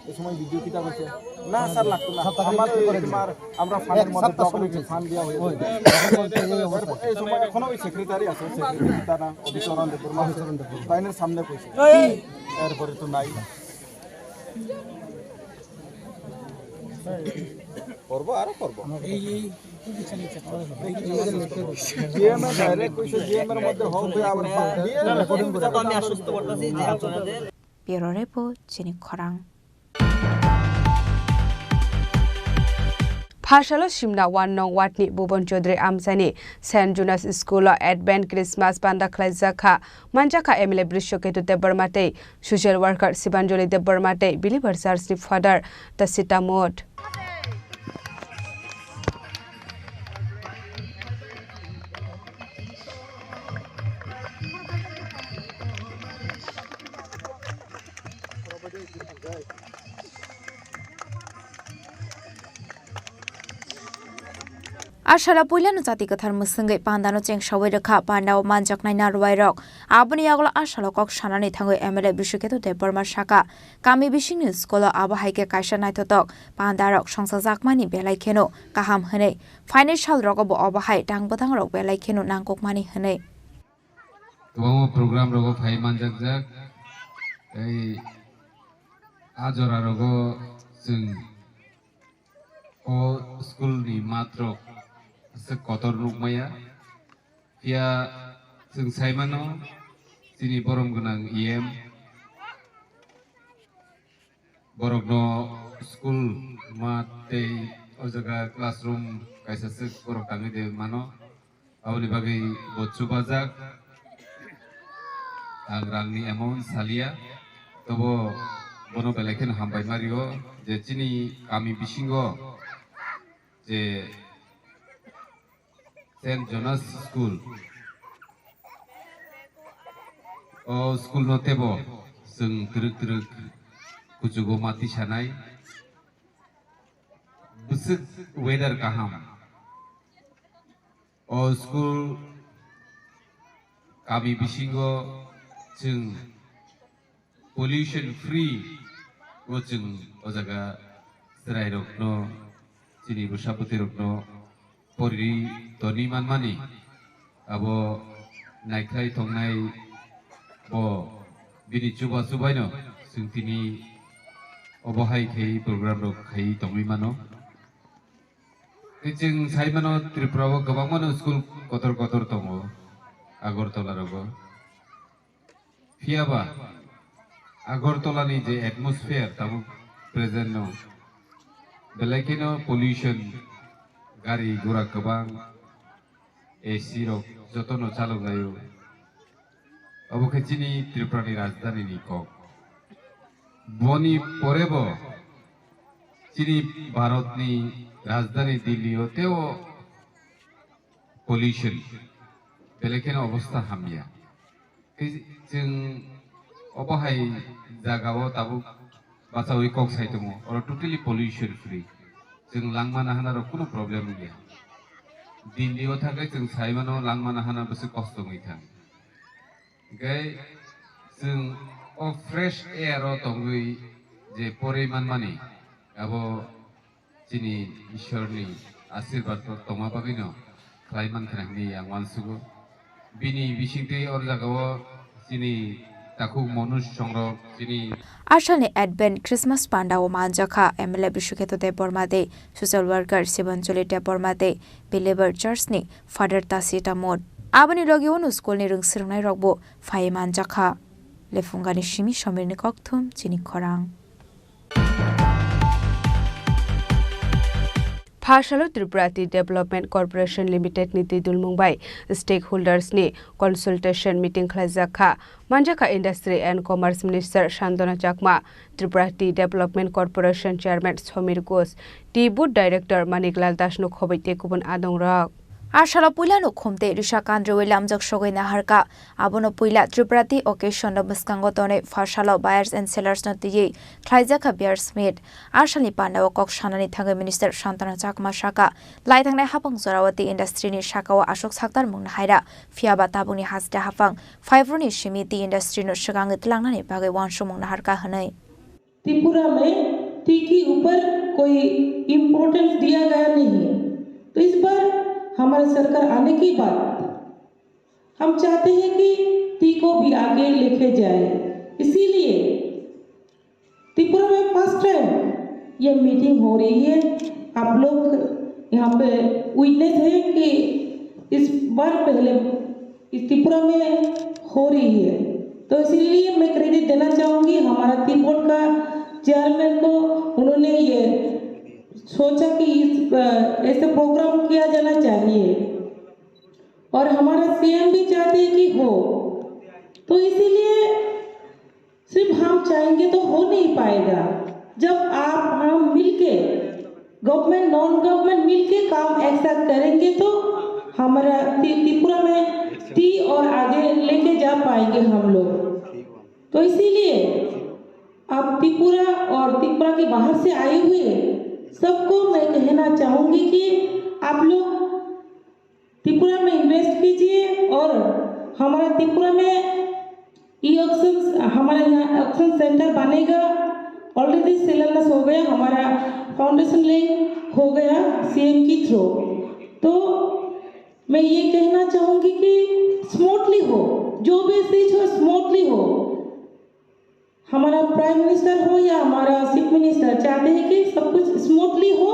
এই সময় ভিডিও কিতা কইছে, "না স্যার, লাগতো না, সব টাকা আমার বিক্রি ওই করে দিন। তোমার আমরা ফান্ডের এক মধ্যে সপ্তাহ সময় ডকুমেন্ট চলছে। ফান্ড দেওয়া হয়ে ওই, যাবে।" এখন তো এই অবস্থা। এই সময় এখনো ওই সেক্রেটারি আছে, সেক্রেটারি তারা অভিচরণ দেববর্মা আছে, অভিচরণ দেববর্মা। লাইনের সামনে কইছে। এরপরে তো নাই। করবো, আরো করবো। এই, এই, এই, এই, এই, এই, ডিএম এর ডাইরেক্ট কইছে, ডিএম এর মধ্যে হোক, আবার ডিএম এর মধ্যে আমি আশ্বস্ত করতেছি যে আপনাদের Bureau Report, Chini Khorang. Phasalo Simna one nong ward ni Bhuban Chaudhary amchaini Saint Jonas School o Advent Christmas panda khlaijak kha. Manjak kha M L A Brishaketu Debbarma tei social worker Sibanjali Debbarma tei Believer Church ni Father Tasita Mot. A salo puilano chati kwthar mwswngwi pandano chengsaui rwkha. Pandao manjaknai narwuairok. Aboni yagulo a salo kok sanani thangwi M L A Bishukhetu Debbarma sakha, kami bisingni school-o abo hai khe kaisa naithotok pandarok songchajakmani belai kheno kaham hwnwi. Phainai salrogo bo obo hai tang bwtangrok belai kheno nangkukmani hwnwi. Kwbangma program rogo phai manjakjak. Tei a jora rogo chwng o school ni matrok aswk kotor nukmaya. Phiya chwng saimano chini borom gwnang E M. Borokno school mat tei o jaga classroom kaisa swk borok tangwi de mano. Aboni bagwi bo chubajak. Ang rangni amount saliya, tobo bono belai kheno hambai ma rio je chini kami bisingo je Saint Jonas School. O school no tebo chwng twrwk twrwk kuchugo mati sanai. Bwswk weather kaham. O school kami bisingo chwng pollution free o chwng o jaga chwrairokno, chini bwsa bwtwirokno pori toni manmani, abo naikhlai tongnai bo bini chuba chubaino chwng tini obo hai khe program rok khai tongwi mano. Tei chwng sai mano Tripura o kwbangmano school kotor kotor tongo Agartala rogo. Phiya ba Agartala ni je atmosphere tabuk present no belai kheno pollution, gari gura kwbang, A C rok jotono chalok laio. Obo khe chini Tripura ni rajdhani ni kok. Boni pore bo chini Bharat ni rajdhani Delhi o teo pollution, belai kheno obostha hamya. Tei chwng obo hai jaga o tabuk bachaui kok sai tongo, oro totally pollution free. Chwng langma nahana rok kunu problem wngya. Delhi o thangkhe chwng sai mano langma nahana bwswk kosto wngwi thang. Hwnkhe chwng o fresh air o tongwi je porwi manmani, abo chini Ishwarni asirbat rok tongma bagwino khlai mankha hinwi ang uansugo. Bini bisingtwi o jagao chini takhuk Manoj Songrok, chini Asalni Advent Christmas pandao manjakha M L A Bishukheto Debbarma tei social worker Sibanjali Debbarma tei Believer Church ni Father Tasita Mot. Aboni logi uno school ni rwngswrwngnairokbo phai manjakha. Lephungani simi Somirni kokthum chini khorang. Pha salo Tripura Tea Development Corporation Limited ni twi dulmung bai stakeholders ni consultation meeting khlaijak kha. Manjakha Industry and Commerce Minister Santana Chakma, Tripura Tea Development Corporation Chairman Somir Ghosh, Tea Board Director Manik Lal Das no khoboi tei kubun adongrok. A salo puilano khum tei risa kandriwi lamjak sogwi naharkha. Abono puila Tripura Tea Occasion no bwskango tonwi pha salo buyers and sellers no twiwi khlaijakha beers meet. A salni pandao kok sanani thangwi Minister Santana Chakma sakha, lai thangnai hapang jorao tea industry ni sakao aswk saktar mung nahaira, phiyaba tabukni hasta hapang phaifru ni simi tea industry no swkangwi twlangnani bagwi uansukmung naharkha hwnwi. Tripura में टी के ऊपर कोई इम्पोर्टेंस दिया गया नहीं है, तो इस बार हमारा सरकार आने के बाद हम चाहते हैं कि टी को भी आगे लेके जाए। इसीलिए त्रिपुरा में फर्स्ट टाइम ये मीटिंग हो रही है। आप लोग यहाँ पे विटनेस है कि इस बार पहले इस त्रिपुरा में हो रही है, तो इसीलिए मैं क्रेडिट देना चाहूँगी हमारा टी बोर्ड का चेयरमैन को। उन्होंने ये सोचा कि इस, अ, ऐसे प्रोग्राम किया जाना चाहिए और हमारा सीएम भी चाहते हैं कि हो, तो इसीलिए सिर्फ हम चाहेंगे तो हो नहीं पाएगा। जब आप हम मिलके गवर्नमेंट, नॉन गवर्नमेंट मिलके काम ऐसा करेंगे तो हमारा त्रि-, त्रिपुरा में टी और आगे लेके जा पाएंगे हम लोग। तो इसीलिए आप त्रिपुरा और त्रिपुरा के बाहर से आए हुए सबको मैं कहना चाहूँगी कि आप लोग त्रिपुरा में इन्वेस्ट कीजिए और हमारा त्रिपुरा में ई ऑक्शन, हमारा यहाँ ऑक्शन सेंटर बनेगा। ऑलरेडी शिलान्यास हो गया, हमारा फाउंडेशन लेइंग हो गया सीएम की थ्रू। तो मैं ये कहना चाहूँगी कि स्मूथली हो, जो भी चीज़ हो स्मूथली हो। हमारा प्राइम मिनिस्टर हो या हमारा चीफ मिनिस्टर चाहते हैं कि सब कुछ स्मूथली हो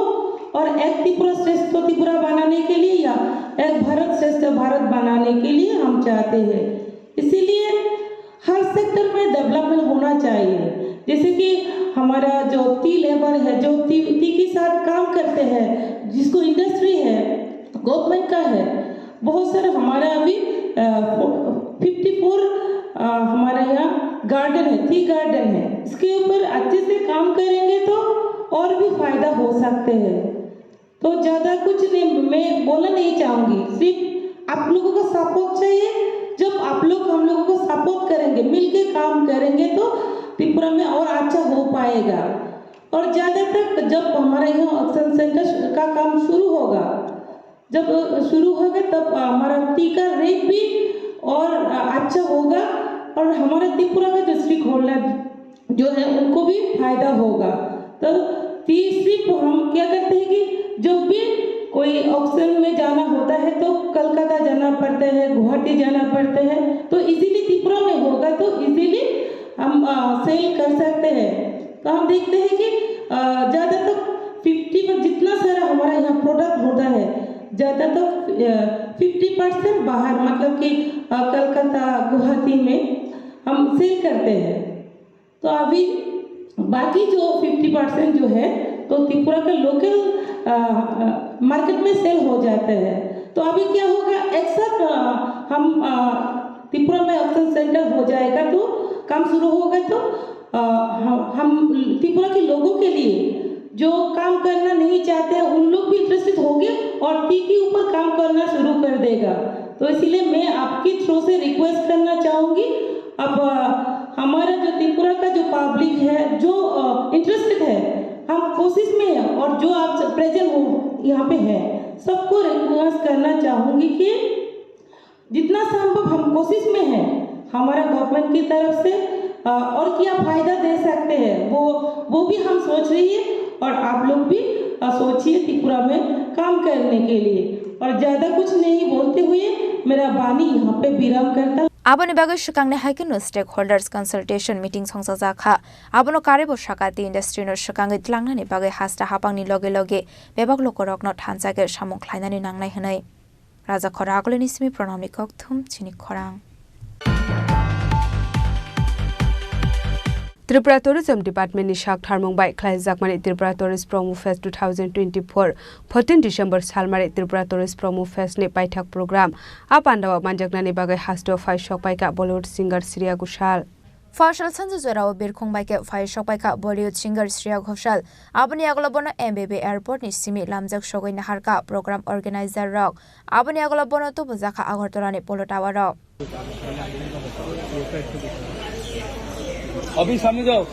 और एक त्रिपुरा श्रेष्ठ त्रिपुरा बनाने के लिए या एक भारत श्रेष्ठ भारत बनाने के लिए हम चाहते हैं। इसीलिए हर सेक्टर में डेवलपमेंट होना चाहिए। जैसे कि हमारा जो टी लेबर है, जो टी, टी के साथ काम करते हैं, जिसको इंडस्ट्री है, गवर्नमेंट का है, बहुत सारे हमारे अभी, अ, फिफ्टी फ़ोर, अ, हमारे यहाँ गार्डन है, टी गार्डन है। इसके ऊपर अच्छे से काम करेंगे तो और भी फायदा हो सकते हैं। तो ज़्यादा कुछ नहीं, मैं बोलना नहीं चाहूँगी, सिर्फ आप लोगों का सपोर्ट चाहिए। जब आप लोग हम लोगों को सपोर्ट करेंगे, मिलके काम करेंगे तो त्रिपुरा में और अच्छा हो पाएगा। और ज़्यादातर जब हमारा यहाँ ऑक्शन सेंटर का काम शुरू होगा, जब शुरू होगा तब हमारा टी का रेट भी और अच्छा होगा और हमारा त्रिपुरा का जो स्टेक होल्डर जो है उनको भी फायदा होगा। तो तीसरी को हम क्या करते हैं कि जब भी कोई ऑक्शन में जाना होता है तो कलकत्ता जाना पड़ता है, गुवाहाटी जाना पड़ता है, तो इजीली त्रिपुरा में होगा तो इजीली हम, अ, सेल कर सकते हैं। तो हम देखते हैं कि, अ, ज़्यादातर फिफ्टी पर जितना सारा हमारा यहाँ प्रोडक्ट होता है, ज़्यादातर, अ, फिफ्टी परसेंट बाहर, मतलब कि, अ, कलकत्ता, गुवाहाटी में हम सेल करते हैं। तो अभी बाकी जो फिफ्टी परसेंट जो है, तो त्रिपुरा के लोकल, अ, अ, मार्केट में सेल हो जाते हैं। तो अभी क्या होगा, एक साथ, अ, हम, अ, त्रिपुरा में ऑक्शन सेंटर हो जाएगा, तो काम शुरू होगा, तो, अ, हम, हम त्रिपुरा के लोगों के लिए जो काम करना नहीं चाहते हैं, उन लोग भी इंटरेस्टेड होंगे और टी के ऊपर काम करना शुरू कर देगा। तो इसीलिए मैं आपके थ्रू से रिक्वेस्ट करना चाहूँगी, अब, अ, हमारा जो त्रिपुरा का जो पब्लिक है, जो, अ, इंटरेस्टेड है, हम कोशिश में हैं और जो आप प्रेजेंट हो यहाँ पे हैं, सबको रिक्वेस्ट करना चाहूँगी कि जितना संभव हम कोशिश में हैं, हमारा गवर्नमेंट की तरफ से, अ, और क्या फ़ायदा दे सकते हैं, वो, वो भी हम सोच रही है और आप लोग भी, अ, सोचिए त्रिपुरा में काम करने के लिए। और ज़्यादा कुछ नहीं बोलते हुए मेरा वाणी यहाँ पे विराम करता हूँ। Aboni bagwi swkangni hai kheno stakeholders consultation meeting songchajakha. Abono karwibo sakha tea industry no swkangwi twlangnani bagwi hasta hapangni loge loge bebak lukurokno thansa khe samung khlainani nangnai hwnwi. Raja Khora Agulini simi Pranamni kokthum chini khorang. Tripura Tourism Department ni sak tharmung bai khlaijakmani Tripura Tourist Promo Fest two thousand twenty-four, fourteen December salmari Tripura Tourist Promo Fest ni paithak program. A pandao manjaknani bagwi hasteo phai sokpaikha Bollywood singer Shreya Ghoshal. Phaisal sanjak jorao birkhung bai khe phai sokpaikha Bollywood singer Shreya Ghoshal. Aboni yagulo bono M B B airport ni simi lamjak sogwi naharkha program organizer rok. Aboni yagulo bono tubujakha Agartala ni Polo Tower o. अभी सामने जाओ।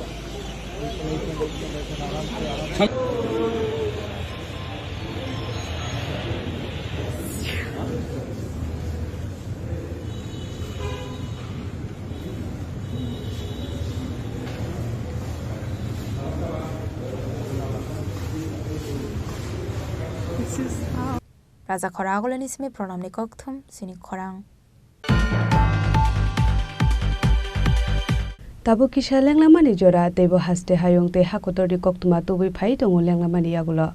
Raja khorang agulini simi pranamni kokthum chini khorang. Tabuk kisa lenglamani jora, teibo haste hayung tei hakotorni koktwma tubui phai tongo lenglamani yagulo.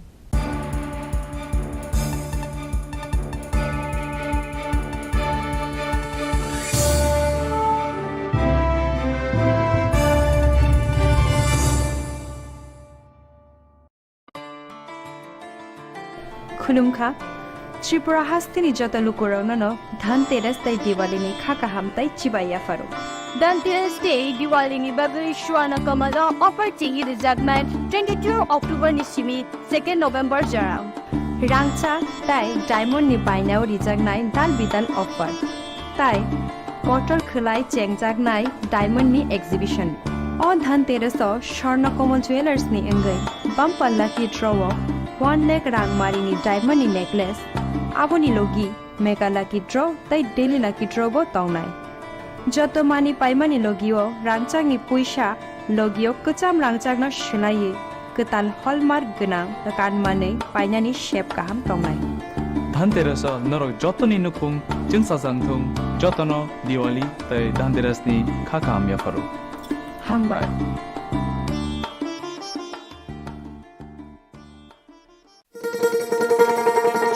Khulumkha, Tripura hasteni joto lukurokno no Dhanteras tei Diwali ni kha kaham tei chibai yapharo. Dhanteras tei Diwali ni bagwi Swarna Kamal o offer chengwi rijaknai twenty-two October ni simi second November jorao. Rangchak tei diamond ni bainao rijaknai dal bidal offer. Tai kotor khwlai chengjaknai diamond ni exhibition. O Dhanteras o Swarna Kamal Jewellers ni wngwi bumper lucky draw o one lakh rang mari ni diamond ni necklace, aboni logi mega lucky draw tei daily lucky draw bo tongnai. Joto mani paimani logi o rangchak ni puisa logi o kwcham rangchak no swlaiwi kwtal hallmark gwnang kan manwi painani sep kaham tongnai. Dhanteras o norok jotoni nukhung chwngsajak thung, jotono Diwali tei Dhanteras ni kha kaham yapharo. Hambai.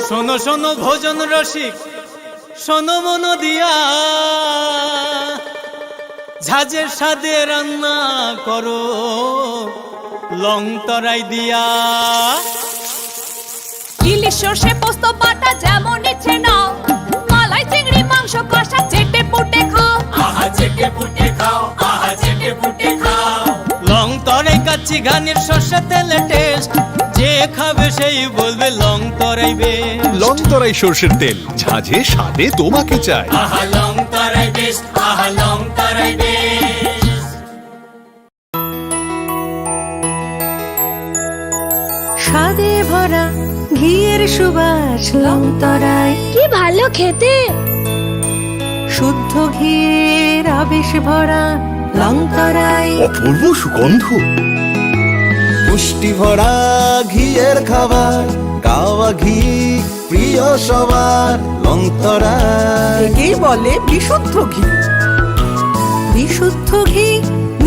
শোনো শোনো ভোজন রসিক, শোনো মন দিয়া, ঝাঁঝে স্বাদে রান্না করো লং তরাই দিয়া। ইলিশ সর্ষে পোস্ত বাটা যেমন ইচ্ছে নাও, মালাই চিংড়ি মাংস কষা চেটে পুটে খাও। আহা চেটে পুটে খাও, আহা চেটে পুটে খাও। লং তরাই কাচ্চি ঘানির সর্ষে তেলে টেস্ট, যে খাবে সেই বলবে Longtharai best. Longtharai সর্ষের তেল, ঝাঁঝে স্বাদে তোমাকে চাই। আহা লং তরাই বেস্ট, আহা লং তরাই বেস্ট। স্বাদে ভরা ঘিয়ের সুবাস লং তরাই। কি ভালো খেতে। শুদ্ধ ঘিয়ের আবেশ ভরা লং তরাই। অপূর্ব সুগন্ধ। পুষ্টি ভরা ঘিয়ের খাবার, গাওয়া ঘি প্রিয় সবার লং তরাই। একেই বলে বিশুদ্ধ ঘি। বিশুদ্ধ ঘি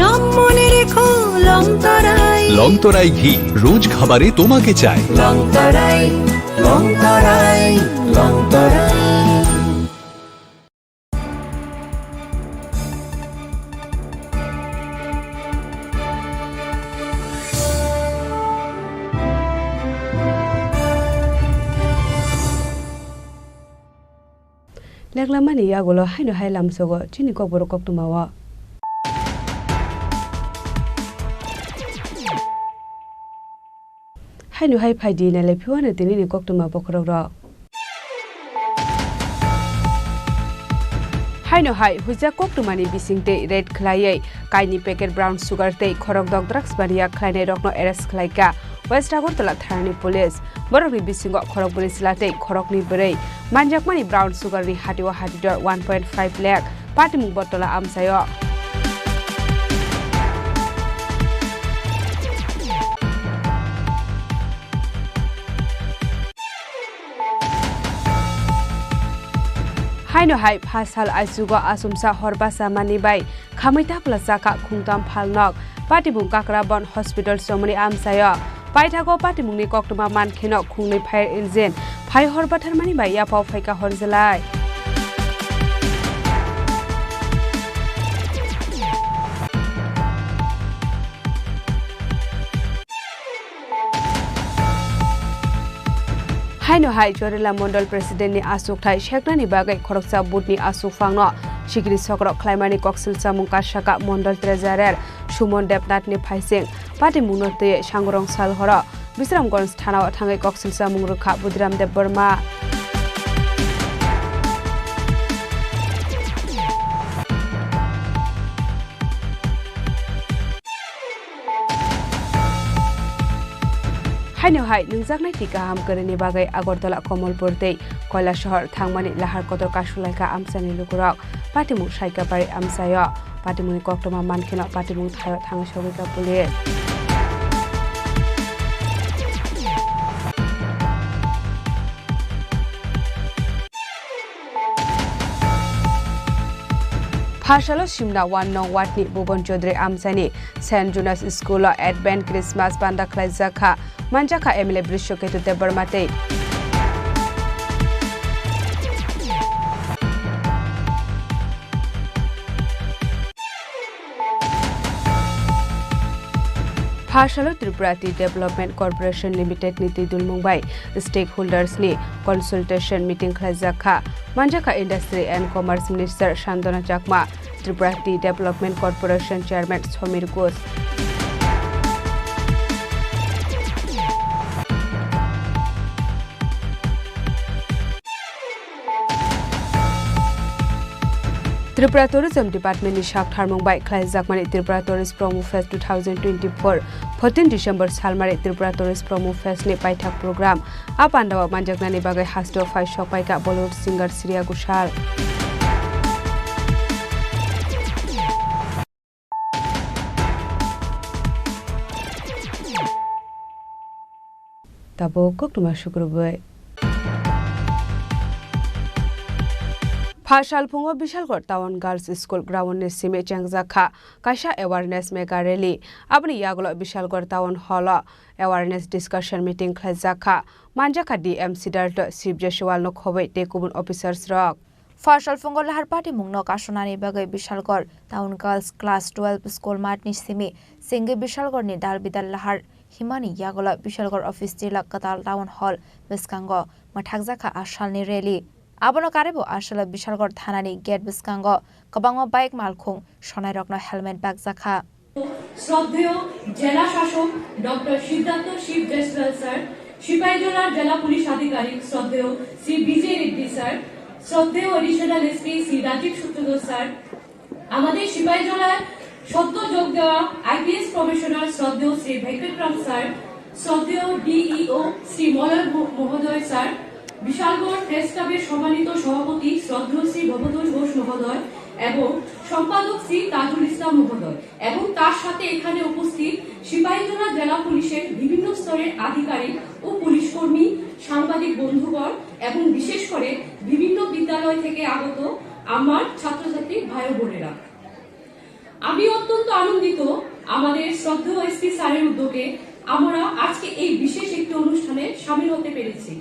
নাম মনে রেখো লং তরাই। লং তরাই ঘি রোজ খাবারে তোমাকে চাই। লং তরাই, লং তরাই, লং তরাই। Leklamani yagulo haino hai lamsogo chini kokborok koktwmao. Haino hai phaidi nailai phiwano tinini koktwma bokhorokrok. Haino hai huijak koktwmani bisingtwi raid khwlaiwi kaini packet brown sugar tei khorokdok drugs baniya khwlainairokno arrest khwlaikha West Agartala thanani police. Borokni bisingo khorokbwrwi chwla tei khoroknwi bwrwi. Manjakmani brown sugarni hatio hatidor one point five lakh. Patimung Bottola amchaio. Haino hai pha sal aichugo achomsa hor basa manwi bai khamwi tapla chakha khungtam phalnok. Patimung Kakrabon Hospital chomoni amchaio. Paithago patimungni koktwma mankheno khungnwi fire engine phai hor batharmani bai yapao phaikha hor jelai. Haino hai Jorila Mondol President ni aswk thai seknani bagwi khoroksa booth ni aswk phangno sikiri sokrok khlaimani koksil chamung kasaka Mondol Treasurer Sumon Debnath ni phaising patimungno twiwi Sangorong sal horo Bisramganj thanao thangwi koksil chamung rwkha Budhiram Debbarma. Haino hai nwngjaknai twi kaham kwrwini bagwi Agartala, Komolpur tei Kailasahar thangmani lahar kotor kasulaikha amchaini lukurok. Patimung saikha bari amchaio. Patimungni koktwma mankheno patimung thaio thangwi sogwikha police. Phasalo Simna one nong ward ni Bhuban Chaudhary amchaini Saint Jonas School o Advent Christmas panda khlaijak kha, manjak kha M L A Brishaketu Debbarma tei. Phasalo Tripura Tea Development Corporation Limited ni twi dulmung bai stakeholders ni consultation meeting khlaijak kha, manjak kha Industry and Commerce Minister Santana Chakma, Tripura Tea Development Corporation Chairman Samir Ghosh. Tripura Tourism Department ni sak tharmung bai khlaijakmani Tripura Tourist Promo Fest two thousand twenty-four, fourteen December salmari Tripura Tourist Promo Fest ni paithak program. A pandao manjaknani bagwi hasteo phai sokpaikha Bollywood singer Shreya Ghoshal. Tabuk koktwma sukrubwi. Pha salphungo Bishalgarh Town Girls School ground ni simi chengjak kha kaisa awareness mega rally. Aboni yagulo Bishalgarh Town Hall o awareness discussion meeting khlaijak kha. Manjak kha D M Siddhartha, Shiv Jaiswal no khobwi tei kubun officers rok. Pha salphungo lahar patimungno kasunani bagwi Bishalgarh Town Girls Class twelve School math ni simi chengwi Bishalgarh ni dal bidal lahar himani yagulo Bishalgarh office tila kwtal Town Hall bwskango mwthakjak kha a salni rally. Abono karwibo a salo Bishalgarh thanani gate bwskango kwbangma bike malkhung sonairokno helmet bakjak kha. শ্রদ্ধেয় জেলা শাসক ডক্টর সিদ্ধার্থ শিব জয়সওয়াল স্যার, সিপাহীজলার জেলা পুলিশ আধিকারিক শ্রদ্ধেয় শ্রী বিজয় রেড্ডি স্যার, শ্রদ্ধেয় additional SP Shri রাজীব সূত্রধর স্যার, আমাদের সিপাহীজলায় সদ্য যোগ দেওয়া আইপিএস প্রবেশনার শ্রদ্ধেয় শ্রী ভেঙ্কটরাম স্যার, শ্রদ্ধেয় ডিইও শ্রী মলয় মহ-, মহোদয় স্যার, বিশালগড় প্রেস ক্লাবের সম্মানিত সভাপতি শ্রদ্ধেয় শ্রী ভবতোষ ঘোষ মহোদয় এবং সম্পাদক শ্রী তাজুল ইসলাম মহোদয় এবং তার সাথে এখানে উপস্থিত সিপাহীজলা জেলা পুলিশের বিভিন্ন স্তরের আধিকারিক ও পুলিশ কর্মী, সাংবাদিক বন্ধুগণ এবং বিশেষ করে বিভিন্ন বিদ্যালয় থেকে আগত আমার ছাত্রছাত্রী ভাই ও বোনেরা। আমি অত্যন্ত আনন্দিত, আমাদের শ্রদ্ধেয় এসপি স্যারের উদ্যোগে আমরা আজকে এই বিশেষ একটি অনুষ্ঠানে সামিল হতে পেরেছি।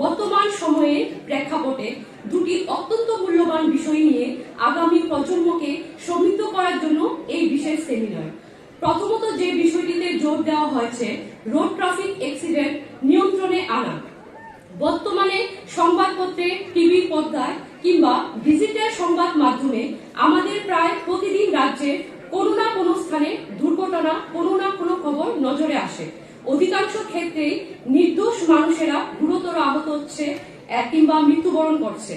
বর্তমান সময়ের প্রেক্ষাপটে দুটি অত্যন্ত মূল্যবান বিষয় নিয়ে আগামী প্রজন্মকে সমৃদ্ধ করার জন্য এই বিশেষ সেমিনার। প্রথমত যে বিষয়টিতে জোর দেওয়া হয়েছে, রোড ট্রাফিক অ্যাক্সিডেন্ট নিয়ন্ত্রণে আনা। বর্তমানে সংবাদপত্রে, টিভির পর্দায় কিংবা ডিজিটাল সংবাদ মাধ্যমে আমাদের প্রায় প্রতিদিন রাজ্যে কোনো না কোনো স্থানে দুর্ঘটনা, কোনো না কোনো খবর নজরে আসে। অধিকাংশ ক্ষেত্রেই নির্দোষ মানুষেরা গুরুতর আহত হচ্ছে, আহ, কিংবা মৃত্যুবরণ করছে।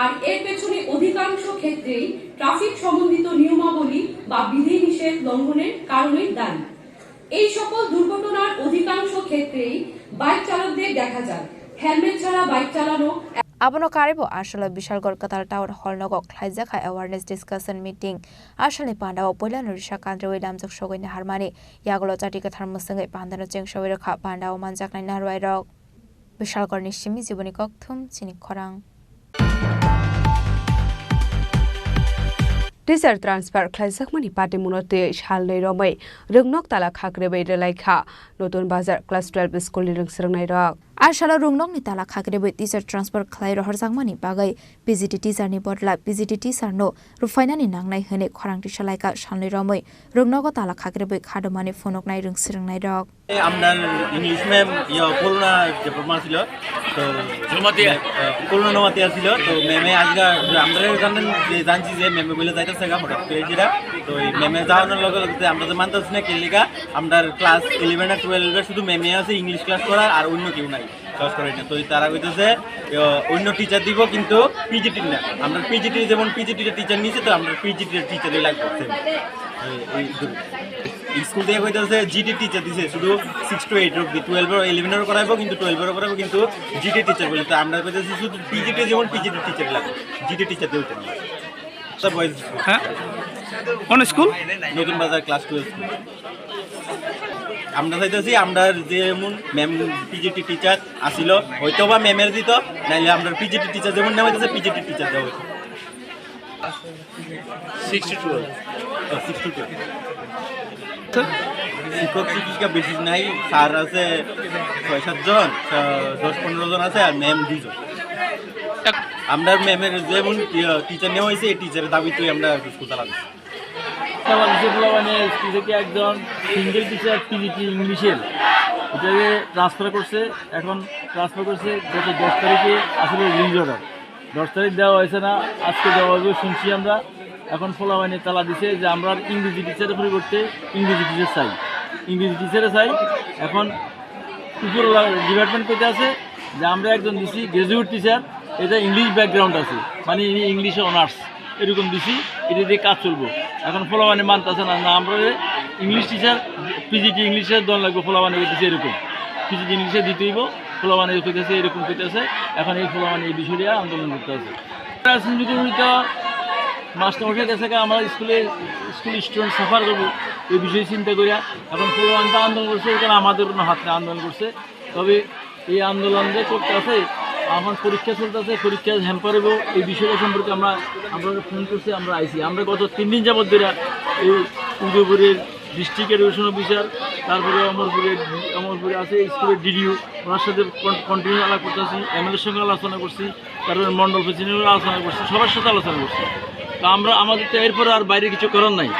আর এর পেছনে অধিকাংশ ক্ষেত্রেই ট্রাফিক সম্বন্ধিত নিয়মাবলী বা বিধিনিষেধ লঙ্ঘনের কারণেই দায়ী। এই সকল দুর্ঘটনার অধিকাংশ ক্ষেত্রেই বাইক চালকদের দেখা যায় হেলমেট ছাড়া বাইক চালানো। Abono karwibo a salo Bishalgarh kwtal Town Hall nogo khlaijak kha awareness discussion meeting. A salni pandao puilano risa kandriwi lamjak sogwi naharmani yagulo chati kwthar mwswngwi pandano chengsawi rwkha pandao manjaknai narwai rok. Bishalgarh ni simi jiboni kokthum chini khorang. Teacher transfer khlaijakmani patimungno twi salnwi romwi rwngnok tala khakrewi rwlaikha Notun Bazar class twelve school ni rwngsrwngnairok. A salo Rungnokni tala khakrebwi teacher transfer khlai rohorjakmani bagwi P G T teacher ni bodla P G T teacher no rwphainani nangnai hwnwi khorang tisalaikha salni romwi Rungnogo tala khakrebwi khadomani phunuknai rwngsrwngnairok. এ, আমরার English ma'am, ইয়া, করুণা দেববর্মা ছিল, তো, জমাতিয়া। আহ, করুণা জমাতিয়া ছিল, তো ম্যামে আজকে আমরা জানেন যে, জানছি যে ম্যামে বলে যাইতেছে গা হঠাৎ করে যেটা, তো এই ম্যামে যাওয়ানোর লগে লগে যে আমরা তো মানতেছি না, কে লেগা, আমরার ক্লাস ইলেভেন আর টুয়েলভে শুধু ম্যামে আছে, ইংলিশ ক্লাস করার আর অন্য কেউ নাই। চয়েস করে না। তো তারা কইতেছে, আহ, অন্য টিচার দিব, কিন্তু পিজিটি না। আমরা পিজিটি, যেমন পিজিটি টিচার নিছে, তো আমরা পিজিটি টিচারই লাগবে, সেম। এই, এই দু-, স্কুল থেকে কইতেছে জিটি টিচার দিছে, শুধু সিক্স টু এইট অব্দি, টুয়েলভ আর ইলেভেন আর করাইবো, কিন্তু টুয়েলভ আর করাইবো, কিন্তু জিটি টিচার বলে। তো আমরা কইতেছি শুধু পিজিটি, যেমন পিজিটি টিচার লাগবে, জিটি টিচার দিয়ে হইতো না। Sir, boys school. হ্যাঁ? কোন স্কুল? নতুন বাজার ক্লাস টু স্কুল। আমরা চাইতেছি, আমরা যেমন ম্যাম পিজিটি টিচার আসিল, হয়তো বা ম্যামের দিত, নাইলে আমরা পিজিটি টিচার যেমন নেওয়া হইতেছে, পিজিটি টিচার দেওয়া হইতো। Six to twelve. ও, সিক্স টু টুয়েলভ। শিক্ষক শিক্ষিকা বেশি নাই, স্যার আছে ছয় সাত জন, আহ, দশ পনেরো জন আছে, আর ম্যাম দুইজন। এক- আমরা ম্যামের যেমন টি-, টিচার নেওয়া হয়েছে, এই টিচারের দাবিতে আমরা স্কুল চালাচ্ছি। চালাচ্ছে পোলাপানে স্কুল থেকে একজন সিঙ্গেল টিচার পিজিটি ইংলিশের, এটাকে ট্রান্সফার করছে। এখন ট্রান্সফার করছে গত দশ তারিখে, আসলে রিলিজ অর্ডার। দশ তারিখ দেওয়া হয়েছে না, আজকে দেওয়া হবে শুনছি আমরা। এখন পোলাপানে তালা দিছে যে আমরা ইংরেজি টিচারের পরিবর্তে ইংরেজি টিচার চাই, ইংরেজি টিচারে চাই। এখন উপরওয়ালা ডিপার্টমেন্ট কইতে আছে যে আমরা একজন দিছি গ্র্যাজুয়েট টিচার, এটা ইংলিশ ব্যাকগ্রাউন্ড আছে, মানে ইনি ইংলিশে অনার্স, এরকম দিছি, এটা দিয়ে কাজ চলবো। এখন পোলাপানে মানতেছে না, না আমরা ইংলিশ টিচার, পিজিটি ইংলিশে দন লাগবে, পোলাপানে কইতেছে এরকম, পিজিটি ইংলিশে দিতে হইব, পোলাপানে কইতেছে এরকম কইতেছে। এখন এই পোলাপানে এই বিষয়টা আন্দোলন করতে আছে। রাজনীতি করি তো মাস্টার মশাই গেছে গা, আমরা স্কুলে, স্কুল স্টুডেন্ট সাফার করবো, এই বিষয়ে চিন্তা করিয়া এখন পোলাপান তো আন্দোলন করছে, এখানে আমাদের কোনো হাত নেই, আন্দোলন করছে। তবে এই আন্দোলন যে করতে আছে, এখন পরীক্ষা চলতেছে, পরীক্ষা হ্যাম্পার হইব, এই বিষয়টা সম্পর্কে আমরা, আমরা ফোন করছি, আমরা আইছি। আমরা গত তিন দিন যাবত ধরে এই উদয়পুরের ডিস্ট্রিক্ট এডুকেশন অফিসার, তারপরে অমরপুরের, অমরপুরে আছে স্কুলের ডিডিও, ওনার সাথে কন-, কন্টিনিউ আলাপ করতেছি, এমএলএর সঙ্গে আলোচনা করছি, তারপরে মন্ডল প্রেসিডেন্টের আলোচনা করছি, সবার সাথে আলোচনা করছি। তো আমরা, আমাদের তো এরপরে আর বাইরে কিছু করার নাই,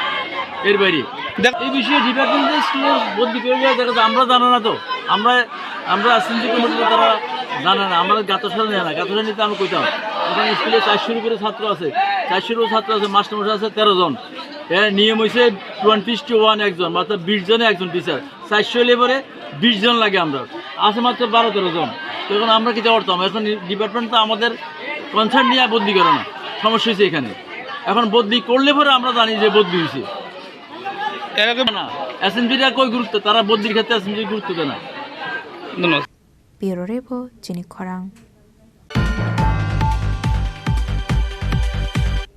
এর বাইরে। দেখ, এই বিষয়ে ডিপার্টমেন্ট স্কুলে বদলি করে দেওয়া, দেখা যায় আমরা জানা না তো, আমরা, আমরা সিনজি কমিটিতে তারা জানে না, আমরা গাতশালা নেয় না, গাতশালা নিতে আমি কইতাম। এখন স্কুলে চারশোর উপরে ছাত্র আছে, চারশোর উপরে ছাত্র আছে, মাস্টারমশাই আছে তেরো জন। এর নিয়ম হয়েছে টোয়েন্টি টু ওয়ান একজন, অর্থাৎ বিশ জনে একজন টিচার। চারশো লেবারে বিশ জন লাগে আমরা, আছে মাত্র বারো তেরো জন। তো এখন আমরা কিতা করতাম? এখন ডিপার্টমেন্ট তো আমাদের কনসার্ন নিয়ে বদলি করে না, সমস্যা হয়েছে এখানে। এখন বদলি করলে পরে আমরা জানি যে বদলি হয়েছে। এর আগে না, এসএমজিটা কই গুরুত্ব, তারা বদলির ক্ষেত্রে এসএমজি গুরুত্ব দেয় না। ধন্যবাদ। Bureau Report, Chini Khorang.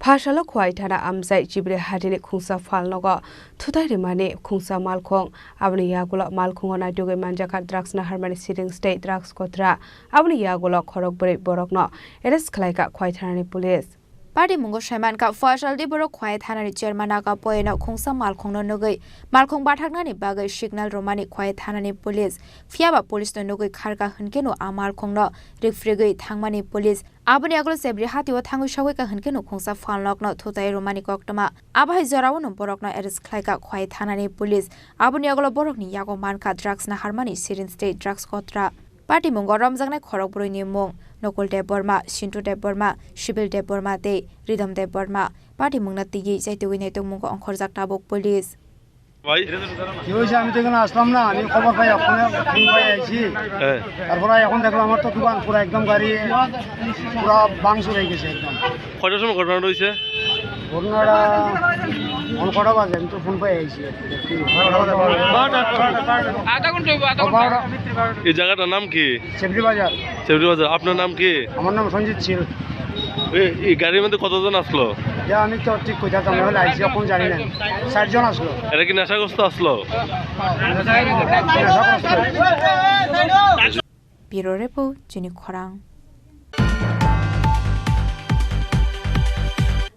Phasalo Khwai thana amchai Chibri hatini khungsa phalnogo thutai rimani khungsa malkhung. Aboni yagulo malkhungo naitugwi manjakha drugs naharmani siring state drugs kotra. Aboni yagulo khorokbrwi borokno arrest khlaikha Khwai thanani police. Patimungo saimankha, Phasaldi borok Khwai thanani chairman Naga Poyeno khungsa malkhungno nugwi malkhung bathaknani bagwi signal romani Khwai thanani police. Phiyaba police no nugwi kharkha hwnkhe no a malkhungno rikphrigwi thangmani police. Aboni yagulo Chebri hatio thangwi sogwi ka hwnkhe no khungsa phalnokno thutai romani koktwma. Abo hai jorao no borokno arrest khlaikha Khwai thanani police. Aboni yagulo borokni yago mankha drugs naharmani siring tei drugs kotra. Patimungo romjaknai khorokbrwini mung Nokul Debbarma, Sintu Debbarma, Sibil Debbarma tei Ridham Debbarma. Patimungno twiwi chaitugwi naitokmungo ongkhorjak tabuk police. ভাই। কি হয়েছে? আমি তো এখানে আসলাম না, আমি খবর পাই, ওখানে ফোন পাই আইছি। হ্যাঁ। তারপরে এখন দেখলাম আমার তো দোকান পুরো একদম গাড়ি পুরো ভাঙচুর হয়ে গেছে একদম। কয়টার সময় ঘটনাটা হয়েছে? ঘটনাটা এখন কটা বাজে? আমি তো ফোন পাই আইছি। আধা ঘন্টা হইব, আধা ঘন্টা। বারোটা। এই জায়গাটার নাম কি? চেবড়ি বাজার। চেবড়ি বাজার। আপনার নাম কি? আমার নাম সঞ্জিত শীল। এই, এই গাড়ির মধ্যে কতজন আসলো? যা আমি তো ঠিক কইতাম না, হলে আইসি এখন জানি না। চারজন আসলো। এরা কি নেশাগ্রস্ত আসলো? নেশাগ্রস্ত। Bureau Report, Chini Khorang.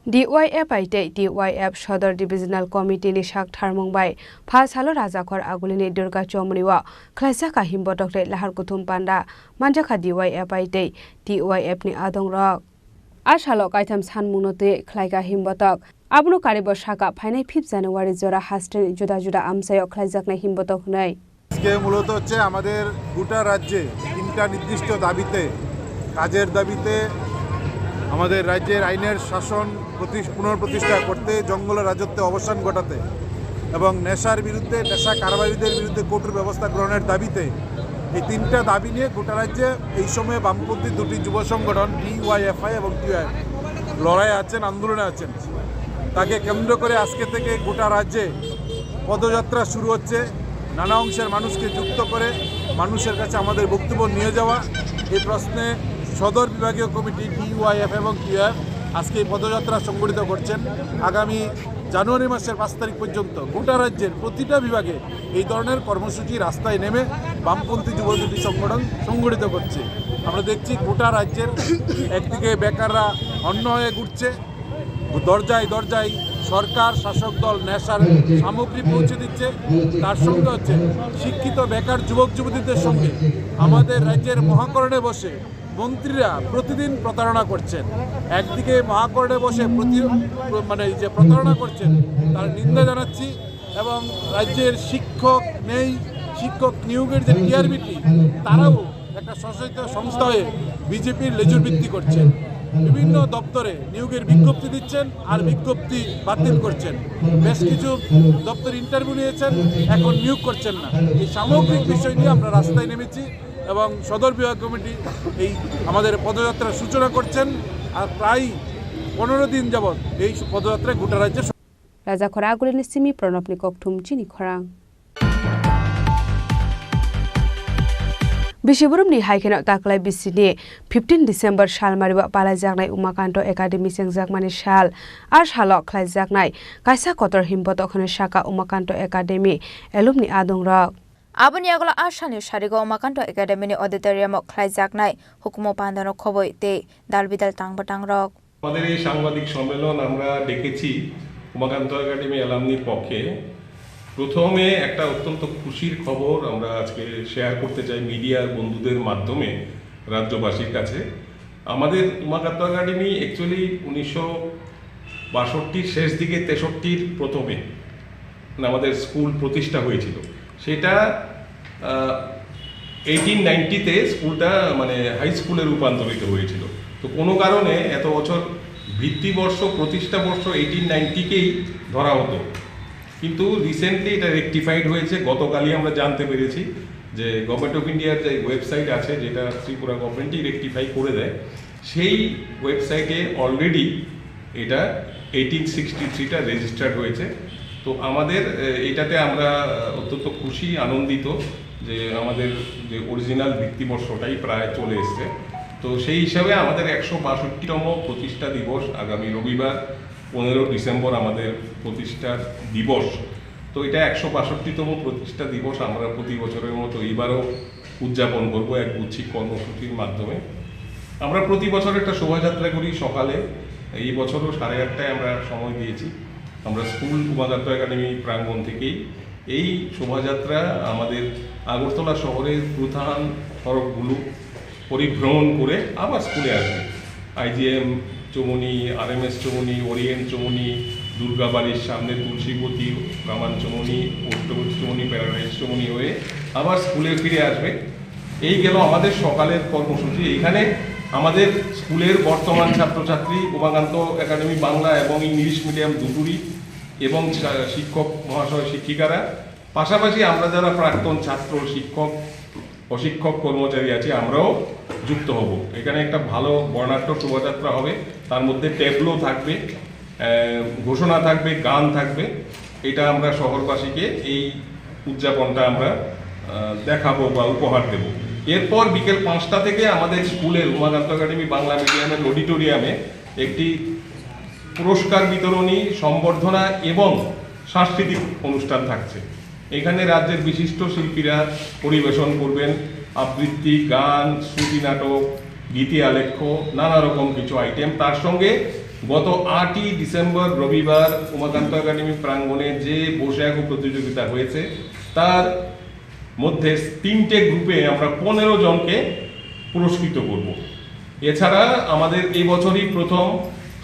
D Y F I tei T Y F Sodor Divisional Committee ni sak tharmung bai pha salo Rajakhor Agulini Durga Chomri o khlaijak a himbotok tei lahar kuthum panda manjakha D Y F I tei T Y F ni adongrok. A salo kaitham sanmungno twi khlaika himbotok. Abono karibo saka phainai fifth January jora hasteni juda juda amchaio khlaijaknai himbotok hwnwi. আজকে মূলত হচ্ছে আমাদের গোটা রাজ্যে তিনটা নির্দিষ্ট দাবিতে, কাজের দাবিতে, আমাদের রাজ্যের আইনের শাসন প্রতিষ-, পুনঃপ্রতিষ্ঠা করতে, জঙ্গলের রাজত্বে অবসান ঘটাতে এবং নেশার বিরুদ্ধে, নেশা কারবারিদের বিরুদ্ধে কঠোর ব্যবস্থা গ্রহণের দাবিতে এই তিনটা দাবি নিয়ে গোটা রাজ্যে এই সময়ে বামপন্থী দুটি যুব সংগঠন ডিওয়াইএফআই এবং টিওয়াই লড়াই আছেন, আন্দোলনে আছেন। তাকে কেন্দ্র করে আজকে থেকে গোটা রাজ্যে পদযাত্রা শুরু হচ্ছে। নানা অংশের মানুষকে যুক্ত করে মানুষের কাছে আমাদের বক্তব্য নিয়ে যাওয়া, এই প্রশ্নে সদর বিভাগীয় কমিটি ডিওয়াইএফ এবং টিওয়াইএফ আজকে এই পদযাত্রা সংগঠিত করছেন। আগামী জানুয়ারি মাসের পাঁচ তারিখ পর্যন্ত গোটা রাজ্যের প্রতিটা বিভাগে এই ধরনের কর্মসূচি রাস্তায় নেমে বামপন্থী যুব দুটি সংগঠন সংগঠিত করছে। আমরা দেখছি গোটা রাজ্যের একদিকে বেকাররা হন্য হয়ে ঘুরছে, দরজায় দরজায় সরকার, শাসক দল নেশার সামগ্রী পৌঁছে দিচ্ছে, তার সঙ্গে হচ্ছে শিক্ষিত বেকার যুবক যুবতীদের সঙ্গে আমাদের রাজ্যের মহাকরণে বসে মন্ত্রীরা প্রতিদিন প্রতারণা করছেন। একদিকে মহাকরণে বসে প্রতি, মানে এই যে প্রতারণা করছেন, তার নিন্দা জানাচ্ছি এবং রাজ্যের শিক্ষক নেই, শিক্ষক নিয়োগের যে টিআরবিটি, তারাও একটা স্বশাসিত সংস্থা হয়ে বিজেপির লেজুর ভিত্তি করছেন। বিভিন্ন দপ্তরে নিয়োগের বিজ্ঞপ্তি দিচ্ছেন আর বিজ্ঞপ্তি বাতিল করছেন। বেশ কিছু দপ্তর ইন্টারভিউ নিয়েছেন, এখন নিয়োগ করছেন না। এই সামগ্রিক বিষয় নিয়ে আমরা রাস্তায় নেমেছি এবং সদর বিভাগ কমিটি এই আমাদের পদযাত্রার সূচনা করছেন। আর প্রায় পনেরো দিন যাবৎ এই পদযাত্রায় গোটা রাজ্যে Rajakhor Agulini simi Pranabni kokthum chini khorang. Bisiburumni hai kheno taklai bisini fifteen December salmaribo palaijaknai Umakanto Academy chengjakmani sal. A salo khlaijaknai kaisa kotor himbotok hwnwi saka Umakanto Academy alumni adongrok. Aboni yagulo a salni sarigo Umakanto Academy ni auditorium o khlaijaknai hukumu pandano khoboi tei dalbidal tangbatangrok. আমাদের এই সাংবাদিক সম্মেলন আমরা ডেকেছি উমাকান্ত একাডেমি অ্যালামনির পক্ষে। প্রথমে একটা অত্যন্ত খুশির খবর আমরা আজকে শেয়ার করতে চাই মিডিয়ার বন্ধুদের মাধ্যমে রাজ্যবাসীর কাছে। আমাদের উমাকান্ত একাডেমি অ্যাকচুয়ালি উনিশশো বাষট্টির শেষ দিকে, তেষট্টির প্রথমে আমাদের স্কুল প্রতিষ্ঠা হয়েছিল। সেটা এইটিন নাইনটিতে স্কুলটা মানে হাই স্কুলে রূপান্তরিত হয়েছিল। তো কোনো কারণে এত বছর ভিত্তিবর্ষ, প্রতিষ্ঠা বর্ষ এইটিন নাইনটিকেই ধরা হতো, কিন্তু রিসেন্টলি এটা রেকটিফাইড হয়েছে। গতকালই আমরা জানতে পেরেছি যে গভর্নমেন্ট অফ ইন্ডিয়ার যে ওয়েবসাইট আছে, যেটা ত্রিপুরা গভর্নমেন্টই রেকটিফাই করে দেয়, সেই ওয়েবসাইটে অলরেডি এটা এইটিন সিক্সটি থ্রিটা রেজিস্টার্ড হয়েছে। তো আমাদের এ, এটাতে আমরা অত্যন্ত খুশি, আনন্দিত যে আমাদের যে অরিজিনাল ভিত্তিবর্ষটাই প্রায় চলে এসছে। তো সেই হিসাবে আমাদের একশো বাষট্টিতম প্রতিষ্ঠা দিবস আগামী রবিবার পনেরো ডিসেম্বর আমাদের প্রতিষ্ঠার দিবস। তো এটা একশো বাষট্টিতম প্রতিষ্ঠা দিবস আমরা প্রতি বছরের মতো এইবারও উদযাপন করব এক গুচ্ছিক কর্মসূচির মাধ্যমে। আমরা প্রতি বছর একটা শোভাযাত্রা করি সকালে, এই বছরও সাড়ে আটটায় আমরা সময় দিয়েছি। আমরা স্কুল উমাকান্ত একাডেমি প্রাঙ্গণ থেকেই এই শোভাযাত্রা আমাদের আগরতলা শহরের প্রধান সড়কগুলো পরিভ্রমণ করে আবার স্কুলে আসবে। আইজিএম চৌমুহনী, আরএমএস চৌমুহনী, ওরিয়েন্ট চৌমুহনী, দুর্গাবাড়ির সামনে তুলসীবতী, কামান চৌমুহনী, অষ্টপতি চৌমুহনী, প্যারাডাইস চৌমুহনী হয়ে আবার স্কুলে ফিরে আসবে। এই গেল আমাদের সকালের কর্মসূচি। এখানে আমাদের স্কুলের বর্তমান ছাত্রছাত্রী, উমাকান্ত একাডেমি বাংলা এবং ইংলিশ মিডিয়াম দুটোরই, এবং শা-, শিক্ষক মহাশয়, শিক্ষিকারা, পাশাপাশি আমরা যারা প্রাক্তন ছাত্র, শিক্ষক, অশিক্ষক, কর্মচারী আছি, আমরাও যুক্ত হব। এখানে একটা ভালো বর্ণাঢ্য শোভাযাত্রা হবে, তার মধ্যে ট্যাবলো থাকবে, আহ, ঘোষণা থাকবে, গান থাকবে। এটা আমরা শহরবাসীকে এই উদযাপনটা আমরা, আহ, দেখাবো বা উপহার দেব। এরপর বিকেল পাঁচটা থেকে আমাদের স্কুলের, উমাকান্ত একাডেমি বাংলা মিডিয়ামের অডিটোরিয়ামে একটি পুরস্কার বিতরণী, সম্বর্ধনা এবং সাংস্কৃতিক অনুষ্ঠান থাকছে। এখানে রাজ্যের বিশিষ্ট শিল্পীরা পরিবেশন করবেন আবৃত্তি, গান, শ্রুতি নাটক, গীতি আলেখ্য, নানা রকম কিছু আইটেম। তার সঙ্গে গত আটই ডিসেম্বর রবিবার উমাকান্ত একাডেমি প্রাঙ্গণে যে বসে আঁকো প্রতিযোগিতা হয়েছে, তার মধ্যে তিনটে গ্রুপে আমরা পনেরো জনকে পুরস্কৃত করব। এছাড়া আমাদের এই বছরই প্রথম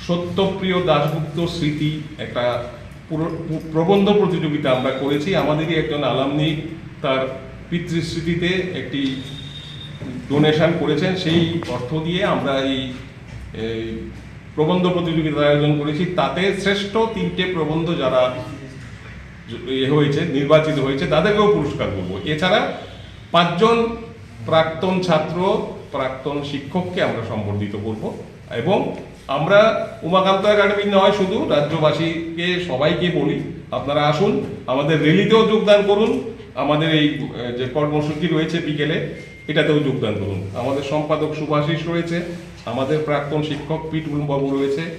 সত্যপ্রিয় দাশগুপ্ত স্মৃতি একটা পুর-, পু-, প্রবন্ধ প্রতিযোগিতা আমরা করেছি। আমাদেরই একজন আলামনি তার পিতৃস্মৃতিতে একটি ডোনেশন করেছেন, সেই অর্থ দিয়ে আমরা এই, এই প্রবন্ধ প্রতিযোগিতা আয়োজন করেছি। তাতে শ্রেষ্ঠ তিনটে প্রবন্ধ যারা জ-, ইয়ে হয়েছে, নির্বাচিত হয়েছে, তাদেরকেও পুরস্কার করব। এছাড়া পাঁচজন প্রাক্তন ছাত্র, প্রাক্তন শিক্ষককে আমরা সম্বর্ধিত করব। এবং আমরা উমাকান্ত একাডেমি নয়, শুধু রাজ্যবাসীকে সবাইকে বলি, আপনারা আসুন, আমাদের র‍্যালিতেও যোগদান করুন, আমাদের এই, আহ, যে কর্মসূচি রয়েছে বিকেলে, এটাতেও যোগদান করুন। আমাদের সম্পাদক শুভাশিস রয়েছে, আমাদের প্রাক্তন শিক্ষক পিটুল বাবু রয়েছে, আহ,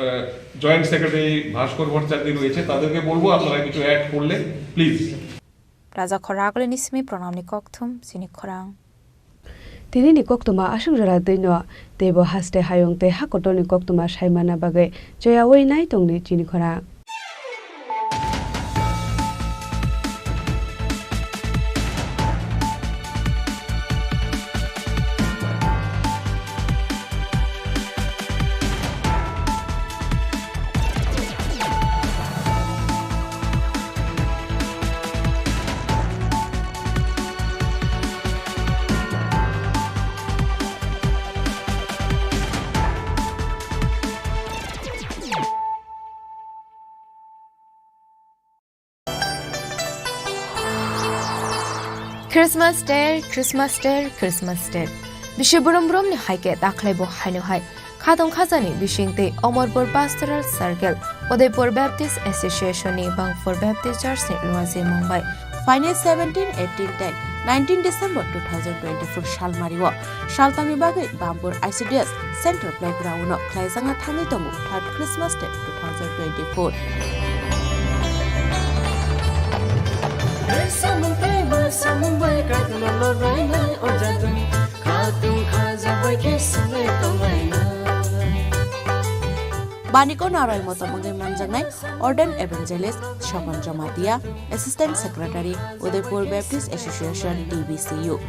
আহ, জয়েন্ট সেক্রেটারি ভাস্কর ভট্টাচার্য রয়েছে, তাদেরকে বলবো আপনারা কিছু অ্যাড করলে please. Raja khoragulini simi pranamni kokthum chini khorang. Tinini koktwma aswk jora twino, teibo haste hayung tei hakotorni koktwma saimana bagwi choyaui nai tongdi chini khorang. Christmas Day, Christmas Day, Christmas Day. Bisi brum brum ni hai khe dakhwlai bo haino hai. Khatong khajani bising tei Omorpur Pastoral Circle, Udaipur Baptist Association ni Bangpur Baptist Church ni luaji mung bai. Phainai seventeen, eighteen tei nineteen December two thousand twenty-four salmari o saltangni bagwi Bangpur I C D S Central Playground o khlaijakna thangwi tongo third Christmas Day two thousand twenty-four. Samung tei ma samung bai Kaitorno lorainai o jaga. Khatung khajabai khe swlai tonglaina. Baniko narai motom wngwi manjaknai Ordained Evangelist Sokon Jamatia, Assistant Secretary, Udaipur Baptist Association, D B C U,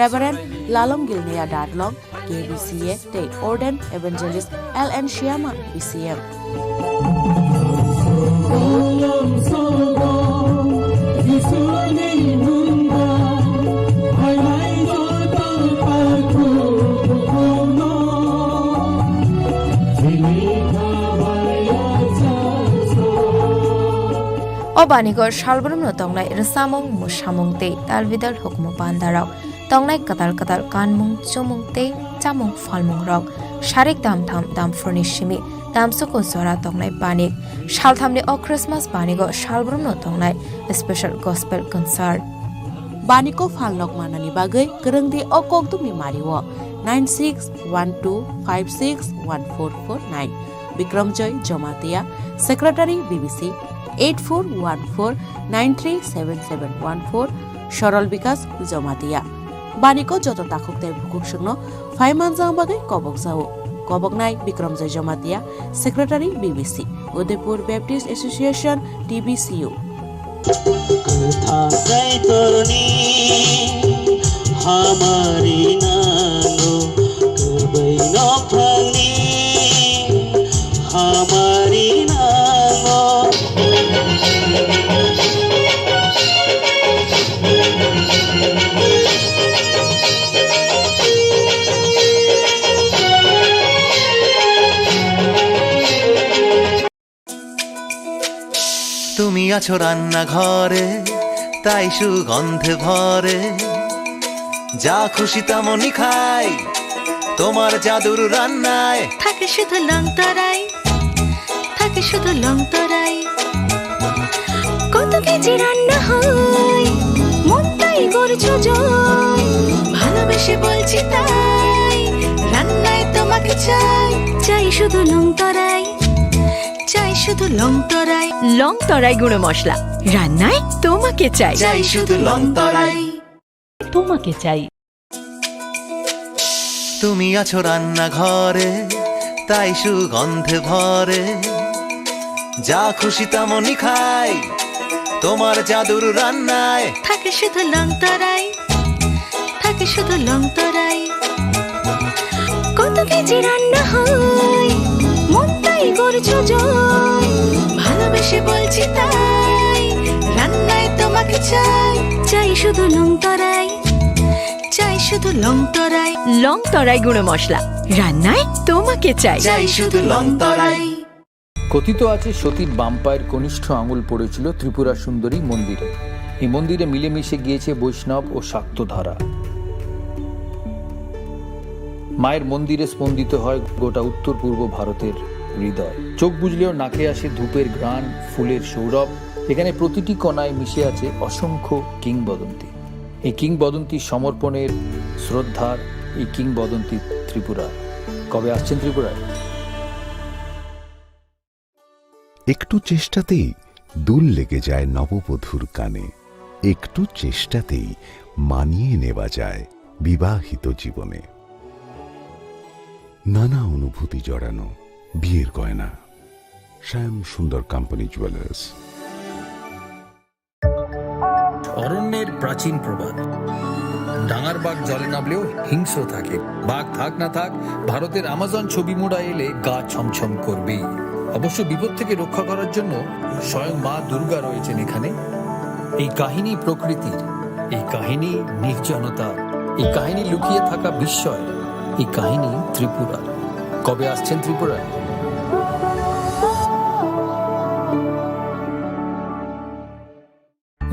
Reverend Lalom Gilneya Dadlong, K B C A, tei Ordained Evangelist L N Shyama, B C M. O baniko salbrumno tongnai rwchapmung, mwsamung tei talbidal hukumu pandarok. Tongnai kwtal kwtal kanmung, chumung tei chamung phalmung rok. Sarik damtham damphurni simi damsuku jora tongnai banik. Salthamni o Christmas banigo salbrumno tongnai special gospel concert. Baniko phalnok manani bagwi kwrwngdi o kokdumni mario nine six one two five six one four four nine. Bikramjoy Jamatia, Secretary B B C, eight four one four nine three seven seven one four, Sorol Bikas Jamatia. Baniko joto takhuk tei bukhuk swkno phai manjak bagwi kobok jao. Koboknai Bikramjoy Jamatia, Secretary B B C, Udaipur Baptist Association, D B C U. Kwthang Kaitorni hamari nango, kwbwi nophangni hamari nango. তুমি আছো রান্নাঘরে, তাই সুগন্ধে ভরে। যা খুশি তেমনই খাই, তোমার জাদুর রান্নায়। থাকে শুধু লং তরাই, থাকে শুধু লং তরাই। কত কেজি রান্না হয়, মনটাই করছো জয়। ভালোবেসে বলছি তাই, রান্নায় তোমাকে চাই, চাই শুধু লং তরাই। চাই শুধু লং তরাই। লং তরাই গুঁড়ো মশলা, রান্নায় তোমাকে চাই। চাই শুধু লং তরাই। তোমাকে চাই। তুমি আছো রান্নাঘরে, তাই সুগন্ধে ভরে, যা খুশি তেমনই খাই তোমার জাদুর রান্নায়। থাকে শুধু লং তরাই, থাকে শুধু লং তরাই। কত কেজি রান্না হয়, মন তাই করছো জয়। ভালোবেসে বলছি তাই, রান্নায় তোমাকে চাই। চাই শুধু লং তরাই, চাই শুধু লং তরাই। লং তরাই গুঁড়ো মশলা, রান্নায় তোমাকে চাই। চাই শুধু লং তরাই। কথিত আছে, সতীর বাম পায়ের কনিষ্ঠ আঙুল পড়েছিল ত্রিপুরা সুন্দরী মন্দিরে। এই মন্দিরে মিলেমিশে গিয়েছে বৈষ্ণব ও শাক্ত ধারা। মায়ের মন্দিরে স্পন্দিত হয় গোটা উত্তর পূর্ব ভারতের হৃদয়। চোখ বুজলেও নাকে আসে ধূপের ঘ্রাণ, ফুলের সৌরভ। এখানে প্রতিটি কণায় মিশে আছে অসংখ্য কিংবদন্তি। এই কিংবদন্তি সমর্পণের, শ্রদ্ধার, এই কিংবদন্তি ত্রিপুরার। কবে আসছেন ত্রিপুরায়? একটু চেষ্টাতেই দুল লেগে যায় নববধূর কানে। একটু চেষ্টাতেই মানিয়ে নেওয়া যায় বিবাহিত জীবনে। নানা অনুভূতি জড়ানো বিয়ের গয়না। শ্যাম সুন্দর কোম্পানি জুয়েলার্স। অরণ্যের প্রাচীন প্রবাদ, ডাঙার বাঘ জলে নামলেও হিংস্র থাকে। বাঘ থাক না থাক, ভারতের আমাজন ছবি মুড়া এলে গা ছমছম করবেই। অবশ্য বিপদ থেকে রক্ষা করার জন্য স্বয়ং মা দুর্গা রয়েছেন এখানে। এই কাহিনী প্রকৃতির, এই কাহিনী নির্জনতা, এই কাহিনী লুকিয়ে থাকা বিস্ময়, এই কাহিনী ত্রিপুরার। কবে আসছেন ত্রিপুরায়?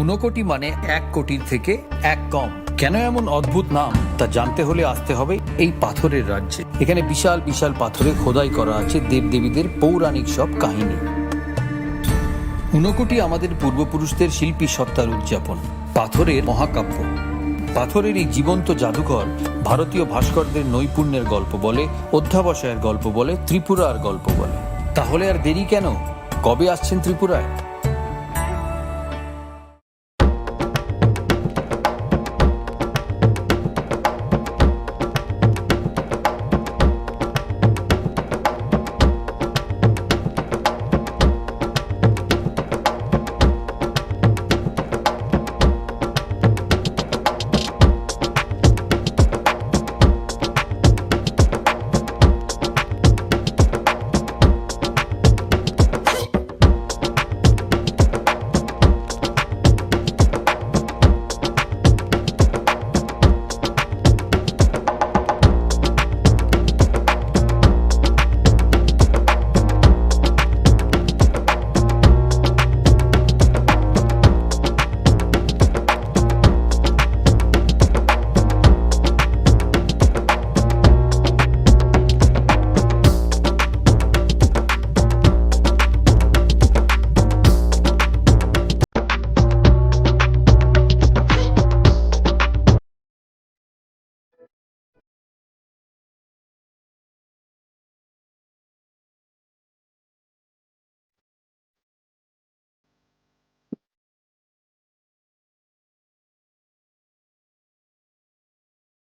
ঊনকোটি মানে এক কোটির থেকে এক কম। কেন এমন অদ্ভুত নাম, তা জানতে হলে আসতে হবে এই পাথরের রাজ্যে। এখানে বিশাল বিশাল পাথরে খোদাই করা আছে দেবদেবীদের পৌরাণিক সব কাহিনী। ঊনকোটি আমাদের পূর্বপুরুষদের শিল্পী সত্তার উদযাপন। পাথরের মহাকাব্য। পাথরের এই জীবন্ত জাদুঘর ভারতীয় ভাস্করদের নৈপুণ্যের গল্প বলে, অধ্যাবসায়ের গল্প বলে, ত্রিপুরার গল্প বলে। তাহলে আর দেরি কেন? কবে আসছেন ত্রিপুরায়?